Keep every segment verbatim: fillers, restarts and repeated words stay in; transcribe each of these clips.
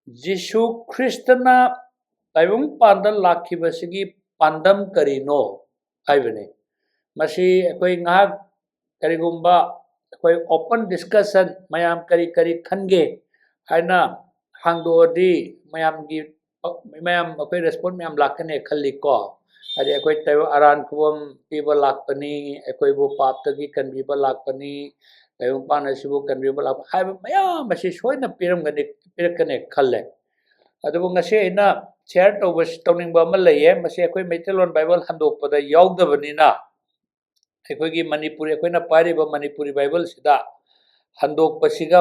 ꯖꯤꯁꯨ ꯈ꯭ꯔꯤꯁꯇꯅ ꯇꯥꯏꯕꯪꯄꯥꯟꯗ ꯂꯥꯛꯈꯤꯕꯁꯤꯒꯤ ꯄꯥꯟꯗꯝ ꯀꯔꯤꯅꯣ ꯍꯥꯏꯕꯅꯤ꯫ ꯃꯁꯤ ꯑꯩꯈꯣꯏ ꯉꯥꯏꯍꯥꯛ ꯀꯔꯤꯒꯨꯝꯕ ꯑꯩꯈꯣꯏ open discussion, ꯃꯌꯥꯝ ꯀꯔꯤ ꯀꯔꯤ ꯈꯟꯒꯦ ꯍꯥꯏꯅ ꯍꯥꯡꯗꯣꯛꯑꯗꯤ ꯃꯌꯥꯝꯒꯤ, ꯃꯌꯥꯝ ꯑꯩꯈꯣꯏ response ꯃꯌꯥꯝ ꯂꯥꯛꯀꯅꯤ ꯈꯜꯂꯤꯀꯣ꯫ ꯍꯥꯏꯗꯤ ꯑꯩꯈꯣꯏ ꯇꯥꯏꯕꯪ ꯑꯔꯥꯟ ꯈꯨꯕꯝ ꯄꯤꯕ ꯂꯥꯛꯄꯅꯤ, ꯑꯩꯈꯣꯏꯕꯨ ꯄꯥꯞꯇꯒꯤ ꯀꯟꯕꯤꯕ ꯂꯥꯛꯄꯅꯤ, ꯇꯥꯏꯕꯪꯄꯥꯟ ꯑꯁꯤꯕꯨ ꯀꯟꯕꯤꯕ ꯂꯥꯛꯄ ꯍꯥꯏꯕ ꯃꯌꯥꯝ ꯑꯁꯤ ꯁꯣꯏꯅ ꯄꯤꯔꯝꯒꯅꯤ, ꯄꯤꯔꯛꯀꯅꯤ ꯈꯜꯂꯦ꯫ ꯑꯗꯨꯕꯨ ꯉꯁꯤ ꯑꯩꯅ share ꯇꯧꯕ, ꯇꯧꯅꯤꯡꯕ ꯑꯃ ꯂꯩꯌꯦ꯫ ꯃꯁꯤ ꯑꯩꯈꯣꯏ ꯃꯩꯇꯩꯂꯣꯟ ꯕꯥꯏꯕꯜ ꯍꯟꯗꯣꯛꯄꯗ ꯌꯥꯎꯗꯕꯅꯤꯅ, ꯑꯩꯈꯣꯏꯒꯤ ꯃꯅꯤꯄꯨꯔꯤ, ꯑꯩꯈꯣꯏꯅ ꯄꯥꯏꯔꯤꯕ ꯃꯅꯤꯄꯨꯔꯤ ꯕꯥꯏꯕꯜꯁꯤꯗ ꯍꯟꯗꯣꯛꯄꯁꯤꯒ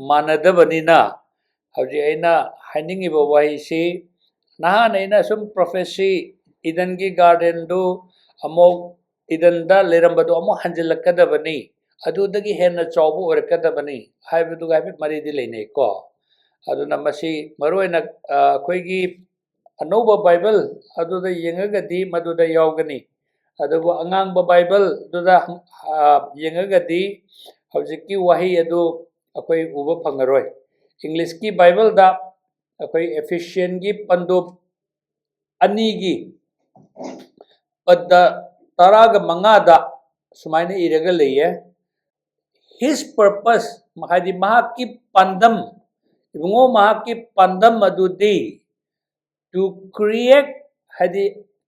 ꯃꯥꯟꯅꯗꯕꯅꯤꯅ, ꯍꯧꯖꯤꯛ ꯑꯩꯅ ꯍꯥꯏꯅꯤꯡꯉꯤꯕ ꯋꯥꯍꯩꯁꯤ, ꯅꯍꯥꯟ ꯑꯩꯅ ꯁꯨꯝ prophecy, ꯏꯗꯟꯒꯤ garden ꯗꯨ ꯑꯃꯨꯛ, ꯏꯗꯟꯗ ꯂꯩꯔꯝꯕꯗꯨ ꯑꯃꯨꯛ ꯍꯟꯖꯤꯜꯂꯛꯀꯗꯕꯅꯤ, ꯑꯗꯨꯗꯒꯤ ꯍꯦꯟꯅ ꯆꯥꯎꯕ ꯑꯣꯏꯔꯛꯀꯗꯕꯅꯤ ꯍꯥꯏꯕꯗꯨꯒ ꯍꯥꯏꯐꯦꯠ ꯃꯔꯤꯗꯤ ꯂꯩꯅꯩꯀꯣ꯫ ꯑꯗꯨꯅ ꯃꯁꯤ ꯃꯔꯨꯑꯣꯏꯅ, ꯑ, ꯑꯩꯈꯣꯏꯒꯤ ꯑꯅꯧꯕ ꯕꯥꯏꯕꯜ ꯑꯗꯨꯗ ꯌꯦꯡꯉꯒꯗꯤ ꯃꯗꯨꯗ ꯌꯥꯎꯒꯅꯤ꯫ ꯑꯗꯨꯕꯨ ꯑꯉꯥꯡꯕ ꯕꯥꯏꯕꯜꯗꯨꯗ, ꯑ, ꯌꯦꯡꯉꯒꯗꯤ ꯍꯧꯖꯤꯛꯀꯤ ꯋꯥꯍꯩ ꯑꯗꯨ ꯑꯩꯈꯣꯏ ꯎꯕ ꯐꯪꯉꯔꯣꯏ꯫ ꯏꯪꯂꯤꯁꯀꯤ ꯕꯥꯏꯕꯜꯗ ꯑꯩꯈꯣꯏ ꯏꯐꯤꯁꯤꯌꯟꯒꯤ ꯄꯟꯗꯨꯞ ꯑꯅꯤꯒꯤ ꯄꯗ ꯇꯔꯥꯒ ꯃꯉꯥꯗ ꯁꯨꯃꯥꯏꯅ ꯏꯔꯒ ꯂꯩꯌꯦ, "His purpose", ꯍꯥꯏꯗꯤ ꯃꯍꯥꯛꯀꯤ ꯄꯥꯟꯗꯝ, ꯏꯕꯨꯡꯉꯣ, ꯃꯍꯥꯛꯀꯤ ꯄꯥꯟꯗꯝ ꯑꯗꯨꯗꯤ "to create", ꯍꯥꯏꯗꯤ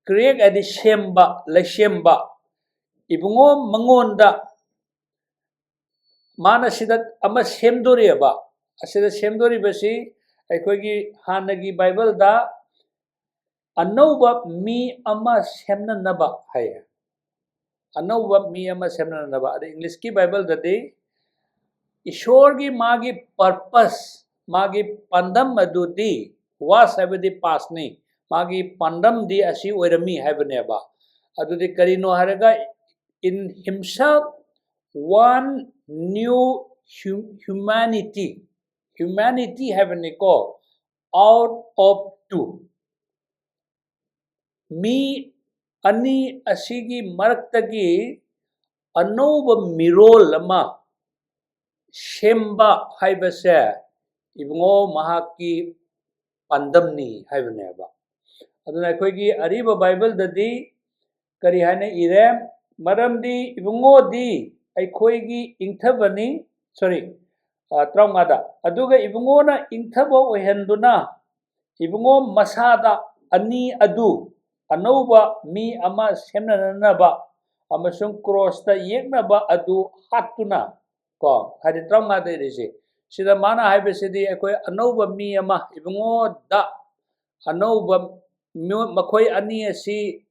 create ꯍꯥꯏꯗꯤ ꯁꯦꯝꯕ, ꯂꯩꯁꯦꯝꯕ꯫ ꯏꯕꯨꯡꯉꯣ, ꯃꯉꯣꯟꯗ, ꯃꯥꯅ ꯁꯤꯗ ꯑꯃ ꯁꯦꯝꯗꯣꯔꯤꯑꯕ꯫ ꯑꯁꯤꯗ ꯁꯦꯝꯗꯣꯔꯤꯕꯁꯤ ꯑꯩꯈꯣꯏꯒꯤ ꯍꯥꯟꯅꯒꯤ ꯕꯥꯏꯕꯜꯗ "ꯑꯅꯧꯕ ꯃꯤ ꯑꯃ ꯁꯦꯝꯅꯅꯕ" ꯍꯥꯏꯌꯦ꯫ "ꯑꯅꯧꯕ ꯃꯤ ꯑꯃ ꯁꯦꯝꯅꯅꯕ"꯫ ꯑꯗ ꯏꯪꯂꯤꯁꯀꯤ ꯕꯥꯏꯕꯜꯗꯗꯤ "ꯏꯁꯣꯔꯒꯤ ꯃꯥꯒꯤ purpose", ꯃꯥꯒꯤ ꯄꯥꯟꯗꯝ ꯑꯗꯨꯗꯤ, "was" ꯍꯥꯏꯕꯗꯤ past ꯅꯤ, "ꯃꯥꯒꯤ ꯄꯥꯟꯗꯝꯗꯤ ꯑꯁꯤ ꯑꯣꯏꯔꯝꯃꯤ" ꯍꯥꯏꯕꯅꯦꯕ꯫ ꯑꯗꯨꯗꯤ ꯀꯔꯤꯅꯣ ꯍꯥꯏꯔꯒ, "In himself one new hu-, humanity", humanity ꯍꯥꯏꯕꯅꯤꯀꯣ, "out of two", ꯃꯤ ꯑꯅꯤ ꯑꯁꯤꯒꯤ ꯃꯔꯛꯇꯒꯤ ꯑꯅꯧꯕ ꯃꯤꯔꯣꯜ ꯑꯃ ꯁꯦꯝꯕ ꯍꯥꯏꯕꯁꯦ, ꯏꯕꯨꯡꯉꯣ, ꯃꯍꯥꯛꯀꯤ ꯄꯥꯟꯗꯝꯅꯤ ꯍꯥꯏꯕꯅꯦꯕ꯫ ꯑꯗꯨꯅ ꯑꯩꯈꯣꯏꯒꯤ ꯑꯔꯤꯕ ꯕꯥꯏꯕꯜꯗꯗꯤ ꯀꯔꯤ ꯍꯥꯏꯅ ꯏꯔꯦ? "ꯃꯔꯝꯗꯤ ꯏꯕꯨꯡꯉꯣꯗꯤ ꯑꯩꯈꯣꯏꯒꯤ ꯏꯪꯊꯕꯅꯤ", ꯁꯣꯔꯤ, ꯇꯔꯥꯃꯉꯥꯗ, "ꯑꯗꯨꯒ ꯏꯕꯨꯡꯉꯣꯅ ꯏꯪꯊꯕ ꯑꯣꯏꯍꯟꯗꯨꯅ ꯏꯕꯨꯡꯉꯣ ꯃꯁꯥꯗ ꯑꯅꯤ ꯑꯗꯨ ꯑꯅꯧꯕ ꯃꯤ ꯑꯃ ꯁꯦꯝꯅꯅꯕ ꯑꯃꯁꯨꯡ ꯀ꯭ꯔꯣꯁꯇ ꯌꯦꯛꯅꯕ ꯑꯗꯨ ꯍꯥꯠꯇꯨꯅ", ꯀꯣ, ꯍꯥꯏꯗꯤ ꯇꯔꯥꯃꯉꯥꯗ ꯏꯔꯤꯁꯦ, ꯁꯤꯗ ꯃꯥꯅ ꯍꯥꯏꯕꯁꯤꯗꯤ ꯑꯩꯈꯣꯏ ꯑꯅꯧꯕ ꯃꯤ ꯑꯃ, ꯏꯕꯨꯡꯉꯣꯗ ꯑꯅꯧꯕ ꯃꯤꯑꯣ-, ꯃꯈꯣꯏ ꯑꯅꯤ ꯑꯁꯤ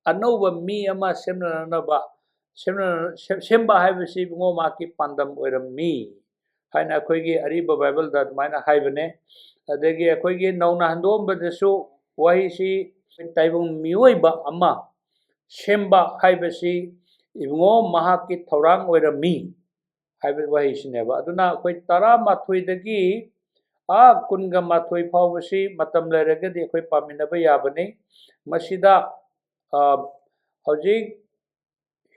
ꯑꯅꯧꯕ ꯃꯤ ꯑꯃ ꯁꯦꯝꯅꯅꯕ, ꯁꯦꯝꯅ-, ꯁꯦꯝ-, ꯁꯦꯝꯕ ꯍꯥꯏꯕꯁꯤ ꯏꯕꯨꯡꯉꯣ ꯃꯍꯥꯛꯀꯤ ꯄꯥꯟꯗꯝ ꯑꯣꯏꯔꯝꯃꯤ ꯍꯥꯏꯅ ꯑꯩꯈꯣꯏꯒꯤ ꯑꯔꯤꯕ ꯕꯥꯏꯕꯜꯗ ꯑꯗꯨꯃꯥꯏꯅ ꯍꯥꯏꯕꯅꯦ꯫ ꯑꯗꯒꯤ ꯑꯩꯈꯣꯏꯒꯤ ꯅꯧꯅ ꯍꯟꯗꯣꯛꯑꯝꯕꯗꯁꯨ ꯋꯥꯍꯩꯁꯤ ꯇꯥꯏꯕꯪ ꯃꯤꯑꯣꯏꯕ ꯑꯃ ꯁꯦꯝꯕ ꯍꯥꯏꯕꯁꯤ ꯏꯕꯨꯡꯉꯣ ꯃꯍꯥꯛꯀꯤ ꯊꯧꯔꯥꯡ ꯑꯣꯏꯔꯝꯃꯤ ꯍꯥꯏꯕ ꯋꯥꯍꯩꯁꯤꯅꯦꯕ꯫ ꯑꯗꯨꯅ ꯑꯩꯈꯣꯏ ꯇꯔꯥꯃꯥꯊꯣꯏꯗꯒꯤ ꯑꯥ ꯀꯨꯟꯒ ꯃꯥꯊꯣꯏ ꯐꯥꯎꯕꯁꯤ ꯃꯇꯝ ꯂꯩꯔꯒꯗꯤ ꯑꯩꯈꯣꯏ ꯄꯥꯃꯤꯟꯅꯕ ꯌꯥꯕꯅꯤ꯫ ꯃꯁꯤꯗ, ꯑ, ꯍꯧꯖꯤꯛ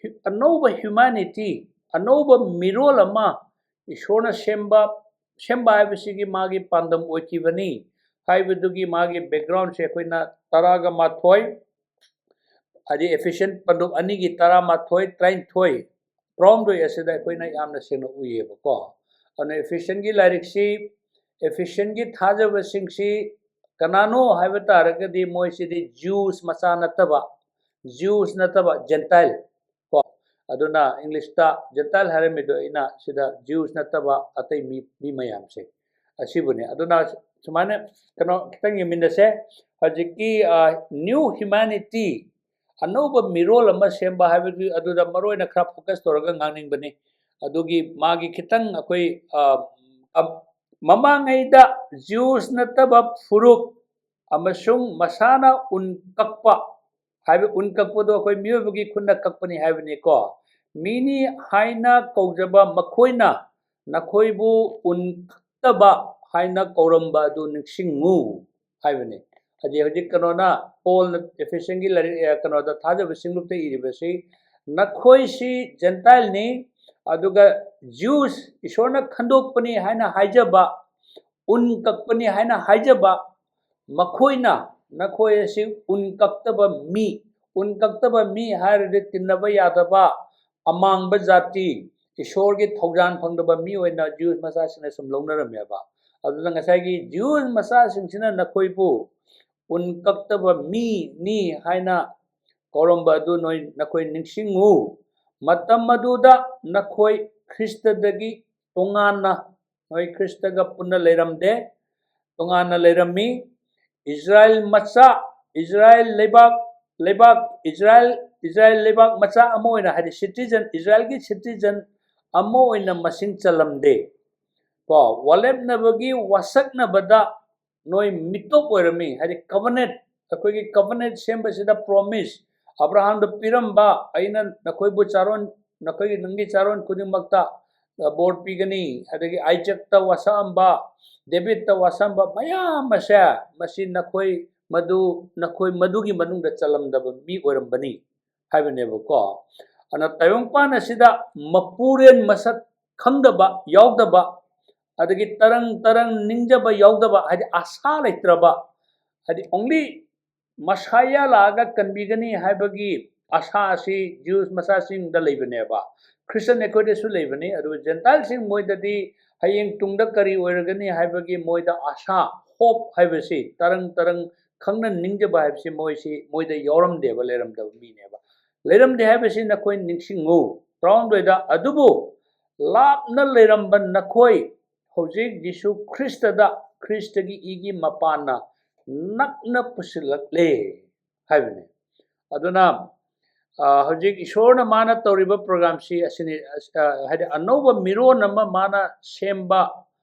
ꯍ꯭ꯌꯨ-, ꯑꯅꯧꯕ humanity, ꯑꯅꯧꯕ ꯃꯤꯔꯣꯜ ꯑꯃ ꯏꯁꯣꯔꯅ ꯁꯦꯝꯕ, ꯁꯦꯝꯕ ꯍꯥꯏꯕꯁꯤꯒꯤ ꯃꯥꯒꯤ ꯄꯥꯟꯗꯝ ꯑꯣꯏꯈꯤꯕꯅꯤ ꯍꯥꯏꯕꯗꯨꯒꯤ ꯃꯥꯒꯤ backgroundꯁꯦ ꯑꯩꯈꯣꯏꯅ ꯇꯔꯥꯒ ꯃꯥꯊꯣꯏ, ꯍꯥꯏꯗꯤ Ephesians ꯄꯟꯗꯨꯞ ꯑꯅꯤꯒꯤ ꯇꯔꯥꯃꯥꯊꯣꯏ, ꯇꯔꯥꯅꯤꯊꯣꯏ, ꯇꯔꯥꯍꯨꯝꯗꯣꯏ ꯑꯁꯤꯗ ꯑꯩꯈꯣꯏꯅ ꯌꯥꯝꯅ ꯁꯦꯡꯅ ꯎꯏꯌꯦꯕꯀꯣ꯫ ꯑꯗꯨꯅ Ephesiansꯀꯤ ꯂꯥꯏꯔꯤꯛꯁꯤ, Ephesiansꯀꯤ ꯊꯥꯖꯕꯁꯤꯡꯁꯤ ꯀꯅꯥꯅꯣ ꯍꯥꯏꯕ ꯇꯥꯔꯒꯗꯤ ꯃꯣꯏꯁꯤꯗꯤ Jews ꯃꯆꯥ ꯅꯠꯇꯕ, Jews ꯅꯠꯇꯕ, Gentile ꯀꯣ꯫ ꯑꯗꯨꯅ Englishꯇ Gentile ꯍꯥꯏꯔꯝꯃꯤꯗꯣ ꯑꯩꯅ ꯁꯤꯗ Jews ꯅꯠꯇꯕ ꯑꯇꯩ ꯃꯤ, ꯃꯤ ꯃꯌꯥꯝꯁꯦ ꯑꯁꯤꯕꯨꯅꯦ꯫ ꯑꯗꯨꯅ ꯁꯨꯃꯥꯏꯅ ꯀꯩꯅꯣ ꯈꯤꯇꯪ ꯌꯦꯡꯃꯤꯟꯅꯁꯦ꯫ ꯍꯧꯖꯤꯛꯀꯤ, ꯑ, new humanity, ꯑꯅꯧꯕ ꯃꯤꯔꯣꯜ ꯑꯃ ꯁꯦꯝꯕ ꯍꯥꯏꯕꯗꯨ ꯑꯗꯨꯗ ꯃꯔꯨ ꯑꯣꯏꯅ ꯈꯔ focus ꯇꯧꯔꯒ ꯉꯥꯡꯅꯤꯡꯕꯅꯤ꯫ ꯑꯗꯨꯒꯤ ꯃꯥꯒꯤ ꯈꯤꯇꯪ ꯑꯩꯈꯣꯏ, ꯑ, ꯑ, ꯃꯃꯥꯡꯉꯩꯗ Jews ꯅꯠꯇꯕ ꯐꯨꯔꯨꯞ ꯑꯃꯁꯨꯡ ꯃꯁꯥꯅ ꯎꯟ ꯀꯛꯄ ꯍꯥꯏꯕ, ꯎꯟ ꯀꯛꯄꯗꯣ ꯑꯩꯈꯣꯏ ꯃꯤꯑꯣꯏꯕꯒꯤ ꯈꯨꯠꯅ ꯀꯛꯄꯅꯤ ꯍꯥꯏꯕꯅꯤꯀꯣ꯫ ꯃꯤꯅꯤ ꯍꯥꯏꯅ ꯀꯧꯖꯕ ꯃꯈꯣꯏꯅ ꯅꯈꯣꯏꯕꯨ ꯎꯟ ꯀꯛꯇꯕ ꯍꯥꯏꯅ ꯀꯧꯔꯝꯕ ꯑꯗꯨ ꯅꯤꯡꯁꯤꯡꯉꯨ ꯍꯥꯏꯕꯅꯤ꯫ ꯍꯥꯏꯗꯤ ꯍꯧꯖꯤꯛ ꯀꯩꯅꯣꯅ, ꯄꯣꯜꯅ Ephesiansꯀꯤ ꯂꯥꯏꯔꯤꯛ, ꯑ, ꯀꯩꯅꯣꯗ ꯊꯥꯖꯕ ꯁꯤꯡꯂꯨꯞꯇ ꯏꯔꯤꯕꯁꯤ, "ꯅꯈꯣꯏꯁꯤ Gentileꯅꯤ, ꯑꯗꯨꯒ Jews, ꯏꯁꯣꯔꯅ ꯈꯟꯗꯣꯛꯄꯅꯤ ꯍꯥꯏꯅ ꯍꯥꯏꯖꯕ ꯎꯟ ꯀꯛꯄꯅꯤ ꯍꯥꯏꯅ ꯍꯥꯏꯖꯕ ꯃꯈꯣꯏꯅ, ꯅꯈꯣꯏ ꯑꯁꯤ ꯎꯟ ꯀꯛꯇꯕ ꯃꯤ, ꯎꯟ ꯀꯛꯇꯕ ꯃꯤ ꯍꯥꯏꯔꯗꯤ ꯇꯤꯟꯅꯕ ꯌꯥꯗꯕ ꯑꯃꯥꯡꯕ ꯖꯥꯇꯤ, ꯏꯁꯣꯔꯒꯤ ꯊꯧꯖꯥꯟ ꯐꯪꯗꯕ ꯃꯤ ꯑꯣꯏꯅ ꯖ꯭ꯌꯨꯁ ꯃꯆꯥꯁꯤꯡꯅ ꯁꯨꯝ ꯂꯧꯅꯔꯝꯃꯦꯕ꯫ ꯑꯗꯨꯅ ꯉꯁꯥꯏꯒꯤ ꯖ꯭ꯌꯨꯁ ꯃꯆꯥꯁꯤꯡꯁꯤꯅ ꯅꯈꯣꯏꯕꯨ ꯎꯟ ꯀꯛꯇꯕ ꯃꯤꯅꯤ ꯍꯥꯏꯅ ꯀꯧꯔꯝꯕ ꯑꯗꯨ ꯅꯣꯏ, ꯅꯈꯣꯏ ꯅꯤꯡꯁꯤꯡꯉꯨ꯫ ꯃꯇꯝ ꯑꯗꯨꯗ ꯅꯈꯣꯏ ꯈ꯭ꯔꯤꯁꯇꯗꯒꯤ ꯇꯣꯉꯥꯟꯅ, ꯅꯣꯏ ꯈ꯭ꯔꯤꯁꯇꯒ ꯄꯨꯟꯅ ꯂꯩꯔꯝꯗꯦ, ꯇꯣꯉꯥꯟꯅ ꯂꯩꯔꯝꯃꯤ꯫ ꯏꯁꯔꯥꯌꯦꯜ ꯃꯆꯥ, ꯏꯁꯔꯥꯌꯦꯜ ꯂꯩꯕꯥꯛ, ꯂꯩꯕꯥꯛ, ꯏꯁꯔꯥꯌꯦꯜ, ꯏꯁꯔꯥꯌꯦꯜ ꯂꯩꯕꯥꯛ ꯃꯆꯥ ꯑꯃ ꯑꯣꯏꯅ, ꯍꯥꯏꯗꯤ citizen, ꯏꯁꯔꯥꯌꯦꯜꯒꯤ citizen ꯑꯃ ꯑꯣꯏꯅ ꯃꯁꯤꯡ ꯆꯜꯂꯝꯗꯦ꯫ ꯀꯣ, ꯋꯥꯂꯦꯞꯅꯕꯒꯤ ꯋꯥꯁꯛꯅꯕꯗ ꯅꯣꯏ ꯃꯤꯇꯣꯞ ꯑꯣꯏꯔꯝꯃꯤ꯫ ꯍꯥꯏꯗꯤ covenant, ꯑꯩꯈꯣꯏꯒꯤ covenant ꯁꯦꯝꯕꯁꯤꯗ promise, ꯑꯕ꯭ꯔꯥꯍꯥꯝꯗ ꯄꯤꯔꯝꯕ, "ꯑꯩꯅ ꯅꯈꯣꯏꯕꯨ ꯆꯥꯔꯣꯟ, ꯅꯈꯣꯏꯒꯤ, ꯅꯪꯒꯤ ꯆꯥꯔꯣꯟ ꯈꯨꯗꯤꯡꯃꯛꯇ, ꯑ, ꯕꯣꯔ ꯄꯤꯒꯅꯤ", ꯑꯗꯒꯤ ꯑꯥꯏꯖꯛꯇ ꯋꯥꯁꯛꯑꯝꯕ, ꯗꯦꯕꯤꯠꯇ ꯋꯥꯁꯛꯑꯝꯕ ꯃꯌꯥꯝ ꯑꯁꯦ, ꯃꯁꯤ ꯅꯈꯣꯏ ꯃꯗꯨ, ꯅꯈꯣꯏ ꯃꯗꯨꯒꯤ ꯃꯅꯨꯡꯗ ꯆꯜꯂꯝꯗꯕ ꯃꯤ ꯑꯣꯏꯔꯝꯕꯅꯤ ꯍꯥꯏꯕꯅꯦꯕꯀꯣ꯫ ꯑꯗꯨꯅ ꯇꯥꯏꯕꯪꯄꯥꯟ ꯑꯁꯤꯗ ꯃꯄꯨꯔꯦꯟ ꯃꯁꯛ ꯈꯪꯗꯕ, ꯌꯥꯎꯗꯕ, ꯑꯗꯒꯤ ꯇꯔꯪ ꯇꯔꯪ ꯅꯤꯡꯖꯕ ꯌꯥꯎꯗꯕ, ꯍꯥꯏꯗꯤ ꯑꯁꯥ ꯂꯩꯇ꯭ꯔꯕ, ꯍꯥꯏꯗꯤ only ꯃꯁꯥꯌꯥ ꯂꯥꯛꯑꯒ ꯀꯟꯕꯤꯒꯅꯤ ꯍꯥꯏꯕꯒꯤ ꯑꯁꯥ ꯑꯁꯤ ꯖ꯭ꯌꯨꯁ ꯃꯆꯥꯁꯤꯡꯗ ꯂꯩꯕꯅꯦꯕ꯫ ꯈ꯭ꯔꯤꯁꯇꯟ ꯑꯩꯈꯣꯏꯗꯁꯨ ꯂꯩꯕꯅꯤ꯫ ꯑꯗꯨꯒ ꯖꯦꯟꯇꯥꯏꯜꯁꯤꯡ ꯃꯣꯏꯗꯗꯤ ꯍꯌꯦꯡ ꯇꯨꯡꯗ ꯀꯔꯤ ꯑꯣꯏꯔꯒꯅꯤ ꯍꯥꯏꯕꯒꯤ ꯃꯣꯏꯗ ꯑꯁꯥ, hope ꯍꯥꯏꯕꯁꯤ, ꯇꯔꯪ ꯇꯔꯪ ꯈꯪꯅ ꯅꯤꯡꯖꯕ ꯍꯥꯏꯕꯁꯤ ꯃꯣꯏꯁꯤ, ꯃꯣꯏꯗ ꯌꯥꯎꯔꯝꯗꯦꯕ, ꯂꯩꯔꯝꯗꯕ ꯃꯤꯅꯦꯕ꯫ ꯂꯩꯔꯝꯗꯦ ꯍꯥꯏꯕꯁꯤ ꯅꯈꯣꯏ ꯅꯤꯡꯁꯤꯡꯉꯨ꯫ ꯇꯔꯥꯍꯨꯝꯗꯣꯏꯗ, "ꯑꯗꯨꯕꯨ ꯂꯥꯞꯅ ꯂꯩꯔꯝꯕ ꯅꯈꯣꯏ ꯍꯧꯖꯤꯛ ꯖꯤꯁꯨ ꯈ꯭ꯔꯤꯁꯇꯗ, ꯈ꯭ꯔꯤꯁꯇꯒꯤ ꯏꯒꯤ ꯃꯄꯥꯟꯅ ꯅꯛꯅ ꯄꯨꯁꯤꯜꯂꯛꯂꯦ" ꯍꯥꯏꯕꯅꯤ꯫ ꯑꯗꯨꯅ, ꯑ, ꯍꯧꯖꯤꯛ ꯏꯁꯣꯔꯅ ꯃꯥꯅ ꯇꯧꯔꯤꯕ programꯁꯤ ꯑꯁꯤꯅꯤ, ꯑ, ꯍꯥꯏꯗꯤ ꯑꯅꯧꯕ ꯃꯤꯔꯣꯟ ꯑꯃ ꯃꯥꯅ ꯁꯦꯝꯕ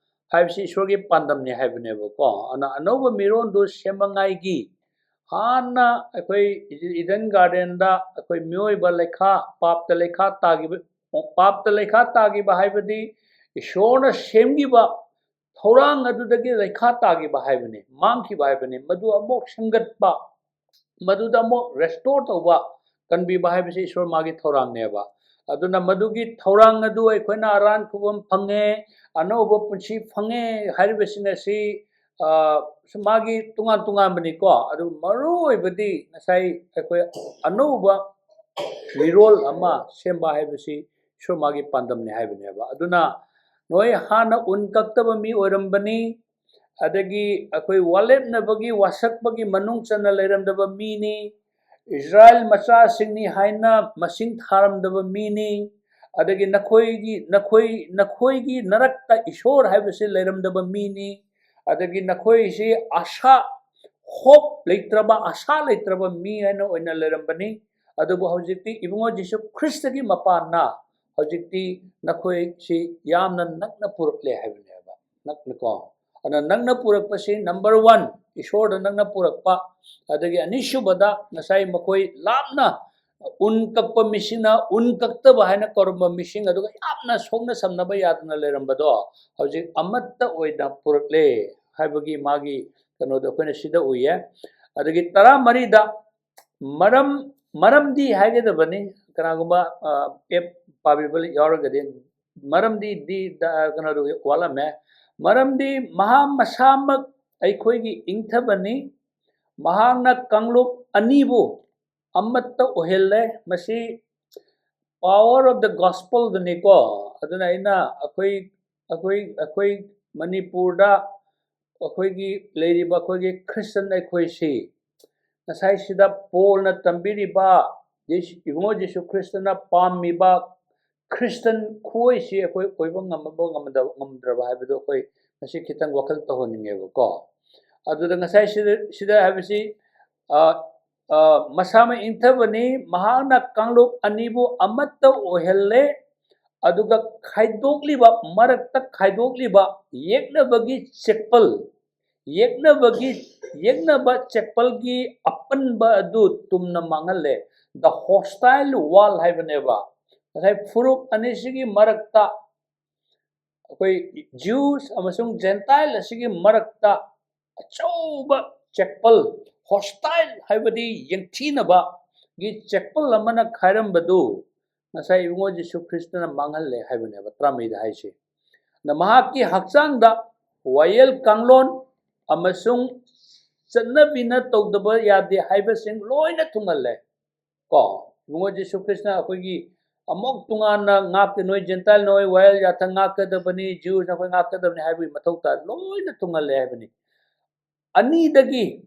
ꯍꯥꯏꯕꯁꯤ ꯏꯁꯣꯔꯒꯤ ꯄꯥꯟꯗꯝꯅꯤ ꯍꯥꯏꯕꯅꯦꯕꯀꯣ꯫ ꯑꯗꯨꯅ ꯑꯅꯧꯕ ꯃꯤꯔꯣꯟꯗꯨ ꯁꯦꯝꯅꯉꯥꯏꯒꯤ ꯍꯥꯟꯅ ꯑꯩꯈꯣꯏ ꯏꯗꯟ ꯒꯥꯔꯗꯦꯟꯗ ꯑꯩꯈꯣꯏ ꯃꯤꯑꯣꯏꯕ ꯂꯩꯈꯥ, ꯄꯥꯞꯇ ꯂꯩꯈꯥ ꯇꯥꯈꯤꯕ, ꯄꯥꯞꯇ ꯂꯩꯈꯥ ꯇꯥꯈꯤꯕ ꯍꯥꯏꯕꯗꯤ ꯏꯁꯣꯔꯅ ꯁꯦꯝꯈꯤꯕ ꯊꯧꯔꯥꯡ ꯑꯗꯨꯗꯒꯤ ꯂꯩꯈꯥ ꯇꯥꯈꯤꯕ ꯍꯥꯏꯕꯅꯤ, ꯃꯥꯡꯈꯤꯕ ꯍꯥꯏꯕꯅꯤ꯫ ꯃꯗꯨ ꯑꯃꯨꯛ ꯁꯦꯝꯒꯠꯄ, ꯃꯗꯨꯗ ꯑꯃꯨꯛ restore ꯇꯧꯕ, ꯀꯟꯕꯤꯕ ꯍꯥꯏꯕꯁꯤ ꯏꯁꯣꯔ ꯃꯥꯒꯤ ꯊꯧꯔꯥꯡꯅꯦꯕ꯫ ꯑꯗꯨꯅ ꯃꯗꯨꯒꯤ ꯊꯧꯔꯥꯡ ꯑꯗꯨ ꯑꯩꯈꯣꯏꯅ ꯑꯔꯥꯟ ꯈꯨꯕꯝ ꯐꯪꯉꯦ, ꯑꯅꯧꯕ ꯄꯨꯟꯁꯤ ꯐꯪꯉꯦ ꯍꯥꯏꯔꯤꯕꯁꯤꯡ ꯑꯁꯤ, ꯑ, ꯃꯥꯒꯤ ꯇꯣꯉꯥꯟ ꯇꯣꯉꯥꯟꯕꯅꯤꯀꯣ꯫ ꯑꯗꯨ ꯃꯔꯨ ꯑꯣꯏꯕꯗꯤ ꯉꯁꯥꯏ ꯑꯩꯈꯣꯏ ꯑꯅꯧꯕ ꯃꯤꯔꯣꯜ ꯑꯃ ꯁꯦꯝꯕ ꯍꯥꯏꯕꯁꯤ ꯏꯁꯣꯔ ꯃꯥꯒꯤ ꯄꯥꯟꯗꯝꯅꯤ ꯍꯥꯏꯕꯅꯦꯕ꯫ ꯑꯗꯨꯅ ꯅꯣꯏ ꯍꯥꯟꯅ ꯎꯟ ꯀꯛꯇꯕ ꯃꯤ ꯑꯣꯏꯔꯝꯕꯅꯤ, ꯑꯗꯒꯤ ꯑꯩꯈꯣꯏ ꯋꯥꯂꯦꯞꯅꯕꯒꯤ ꯋꯥꯁꯛꯄꯒꯤ ꯃꯅꯨꯡ ꯆꯟꯅ ꯂꯩꯔꯝꯗꯕ ꯃꯤꯅꯤ, ꯏꯁꯔꯥꯌꯦꯜ ꯃꯆꯥꯁꯤꯡꯅꯤ ꯍꯥꯏꯅ ꯃꯁꯤꯡ ꯊꯥꯔꯝꯗꯕ ꯃꯤꯅꯤ, ꯑꯗꯒꯤ ꯅꯈꯣꯏꯒꯤ, ꯅꯈꯣꯏ, ꯅꯈꯣꯏꯒꯤ ꯅꯔꯛꯇ ꯏꯁꯣꯔ ꯍꯥꯏꯕꯁꯤ ꯂꯩꯔꯝꯗꯕ ꯃꯤꯅꯤ, ꯑꯗꯒꯤ ꯅꯈꯣꯏꯁꯤ ꯑꯁꯥ, ꯍꯣꯞ ꯂꯩꯇ꯭ꯔꯕ, ꯑꯁꯥ ꯂꯩꯇ꯭ꯔꯕ ꯃꯤ ꯍꯥꯏꯅ ꯑꯣꯏꯅ ꯂꯩꯔꯝꯕꯅꯤ꯫ ꯑꯗꯨꯕꯨ ꯍꯧꯖꯤꯛꯇꯤ ꯏꯕꯨꯡꯉꯣ ꯖꯤꯁꯨ ꯈ꯭ꯔꯤꯁꯇꯒꯤ ꯃꯄꯥꯟꯅ ꯍꯧꯖꯤꯛꯇꯤ ꯅꯈꯣꯏꯁꯤ ꯌꯥꯝꯅ ꯅꯛꯅ ꯄꯨꯔꯛꯂꯦ ꯍꯥꯏꯕꯅꯦꯕ꯫ ꯅꯛꯅꯀꯣ꯫ ꯑꯗꯨꯅ ꯅꯛꯅ ꯄꯨꯔꯛꯄꯁꯤ number one, ꯏꯁꯣꯔꯗ ꯅꯛꯅ ꯄꯨꯔꯛꯄ꯫ ꯑꯗꯒꯤ ꯑꯅꯤꯁꯨꯕꯗ ꯉꯁꯥꯏ ꯃꯈꯣꯏ ꯂꯥꯞꯅ ꯎꯟ ꯀꯛꯄ ꯃꯤꯁꯤꯡꯅ ꯎꯟ ꯀꯛꯇꯕ ꯍꯥꯏꯅ ꯀꯧꯔꯝꯕ ꯃꯤꯁꯤꯡ ꯑꯗꯨꯒ ꯌꯥꯝꯅ ꯁꯣꯛꯅ ꯁꯝꯅꯕ ꯌꯥꯗꯅ ꯂꯩꯔꯝꯕꯗꯣ ꯍꯧꯖꯤꯛ ꯑꯃꯠꯇ ꯑꯣꯏꯅ ꯄꯨꯔꯛꯂꯦ ꯍꯥꯏꯕꯒꯤ ꯃꯥꯒꯤ ꯀꯩꯅꯣꯗꯣ ꯑꯩꯈꯣꯏꯅ ꯁꯤꯗ ꯎꯏꯌꯦ꯫ ꯑꯗꯒꯤ ꯇꯔꯥꯃꯔꯤꯗ ꯃꯔꯝ, ꯃꯔꯝꯗꯤ ꯍꯥꯏꯒꯗꯕꯅꯤ, ꯀꯅꯥꯒꯨꯝꯕ, ꯑ, ꯑꯦꯞ ꯄꯥꯕꯤꯕ ꯌꯥꯎꯔꯒꯗꯤ, ꯃꯔꯝꯗꯤ ꯗꯤ ꯗ, ꯀꯩꯅꯣꯗꯣ ꯋꯥꯠꯂꯝꯃꯦ꯫ ꯃꯔꯝꯗꯤ ꯃꯍꯥꯛ ꯃꯁꯥꯃꯛ ꯑꯩꯈꯣꯏꯒꯤ ꯏꯪꯊꯕꯅꯤ, ꯃꯍꯥꯛꯅ ꯀꯥꯡꯂꯨꯞ ꯑꯅꯤꯕꯨ ꯑꯃꯠꯇ ꯑꯣꯏꯍꯜꯂꯦ꯫ ꯃꯁꯤ power of the gospel ꯗꯨꯅꯤꯀꯣ꯫ ꯑꯗꯨꯅ ꯑꯩꯅ ꯑꯩꯈꯣꯏ, ꯑꯩꯈꯣꯏ, ꯑꯩꯈꯣꯏ ꯃꯅꯤꯄꯨꯔꯗ ꯑꯩꯈꯣꯏꯒꯤ ꯂꯩꯔꯤꯕ ꯑꯩꯈꯣꯏꯒꯤ ꯈ꯭ꯔꯤꯁꯇꯟ ꯑꯩꯈꯣꯏꯁꯤ ꯉꯁꯥꯏꯁꯤꯗ ꯄꯣꯜꯅ ꯇꯝꯕꯤꯔꯤꯕ ꯖꯤꯁ-, ꯏꯕꯨꯡꯉꯣ ꯖꯤꯁꯨ ꯈ꯭ꯔꯤꯁꯇꯅ ꯄꯥꯝꯃꯤꯕ ꯈ꯭ꯔꯤꯁꯇꯟ ꯈꯨꯑꯣꯏꯁꯤ ꯑꯩꯈꯣꯏ ꯑꯣꯏꯕ ꯉꯝꯃꯕ ꯉꯝꯗꯕ, ꯉꯝꯗ꯭ꯔꯕ ꯍꯥꯏꯕꯗꯨ ꯑꯩꯈꯣꯏ ꯉꯁꯤ ꯈꯤꯇꯪ ꯋꯥꯈꯜ ꯇꯧꯍꯟꯅꯤꯡꯉꯦꯕꯀꯣ꯫ ꯑꯗꯨꯗ ꯉꯁꯥꯏ ꯁꯤꯗ, ꯁꯤꯗ ꯍꯥꯏꯕꯁꯤ, ꯑ, ꯑ, ꯃꯁꯥꯃꯛ ꯏꯪꯊꯕꯅꯤ, ꯃꯍꯥꯛꯅ ꯀꯥꯡꯂꯨꯞ ꯑꯅꯤꯕꯨ ꯑꯃꯠꯇ ꯑꯣꯏꯍꯜꯂꯦ, ꯑꯗꯨꯒ ꯈꯥꯏꯗꯣꯛꯂꯤꯕ, ꯃꯔꯛꯇ ꯈꯥꯏꯗꯣꯛꯂꯤꯕ ꯌꯦꯛꯅꯕꯒꯤ ꯆꯦꯛꯄꯜ, ꯌꯦꯛꯅꯕꯒꯤ, ꯌꯦꯛꯅꯕ ꯆꯦꯛꯄꯜꯒꯤ ꯑꯄꯟꯕ ꯑꯗꯨ ꯇꯨꯝꯅ ꯃꯥꯡꯍꯜꯂꯦ꯫ The hostile wall ꯍꯥꯏꯕꯅꯦꯕ꯫ ꯉꯁꯥꯏ ꯐꯨꯔꯨꯞ ꯑꯅꯤꯁꯤꯒꯤ ꯃꯔꯛꯇ, ꯑꯩꯈꯣꯏ Jews ꯑꯃꯁꯨꯡ Gentile ꯑꯁꯤꯒꯤ ꯃꯔꯛꯇ ꯑꯆꯧꯕ ꯆꯦꯛꯄꯜ, hostile ꯍꯥꯏꯕꯗꯤ ꯌꯦꯡꯊꯤꯅꯕꯒꯤ ꯆꯦꯛꯄꯜ ꯑꯃꯅ ꯈꯥꯏꯔꯝꯕꯗꯨ ꯉꯁꯥꯏ ꯏꯕꯨꯡꯉꯣ ꯖꯤꯁꯨ ꯈ꯭ꯔꯤꯁꯇꯅ ꯃꯥꯡꯍꯜꯂꯦ ꯍꯥꯏꯕꯅꯦꯕ, ꯇꯔꯥꯃꯔꯤꯗ ꯍꯥꯏꯁꯦ꯫ ꯃꯍꯥꯛꯀꯤ ꯍꯛꯆꯥꯡꯗ ꯋꯥꯌꯦꯜ ꯀꯥꯡꯂꯣꯟ ꯑꯃꯁꯨꯡ ꯆꯠꯅꯕꯤꯅ ꯇꯧꯗꯕ ꯌꯥꯗꯦ ꯍꯥꯏꯕꯁꯤꯡ ꯂꯣꯏꯅ ꯊꯨꯡꯍꯜꯂꯦ꯫ ꯀꯣ, ꯏꯕꯨꯡꯉꯣ ꯖꯤꯁꯨ ꯈ꯭ꯔꯤꯁꯅ ꯑꯩꯈꯣꯏꯒꯤ ꯑꯃꯨꯛ ꯇꯣꯉꯥꯟꯅ ꯉꯥꯛꯇꯦ, ꯅꯣꯏ ꯖꯦꯟꯇꯥꯏꯜ, ꯅꯣꯏ ꯋꯥꯌꯦꯜ ꯌꯥꯊꯪ ꯉꯥꯛꯀꯗꯕꯅꯤ, ꯖꯤꯎꯁꯅ ꯑꯩꯈꯣꯏ ꯉꯥꯛꯀꯗꯕꯅꯤ ꯍꯥꯏꯕꯒꯤ ꯃꯊꯧ ꯇꯥꯏ, ꯂꯣꯏꯅ ꯊꯨꯡꯍꯜꯂꯦ ꯍꯥꯏꯕꯅꯤ꯫ ꯑꯅꯤꯗꯒꯤ,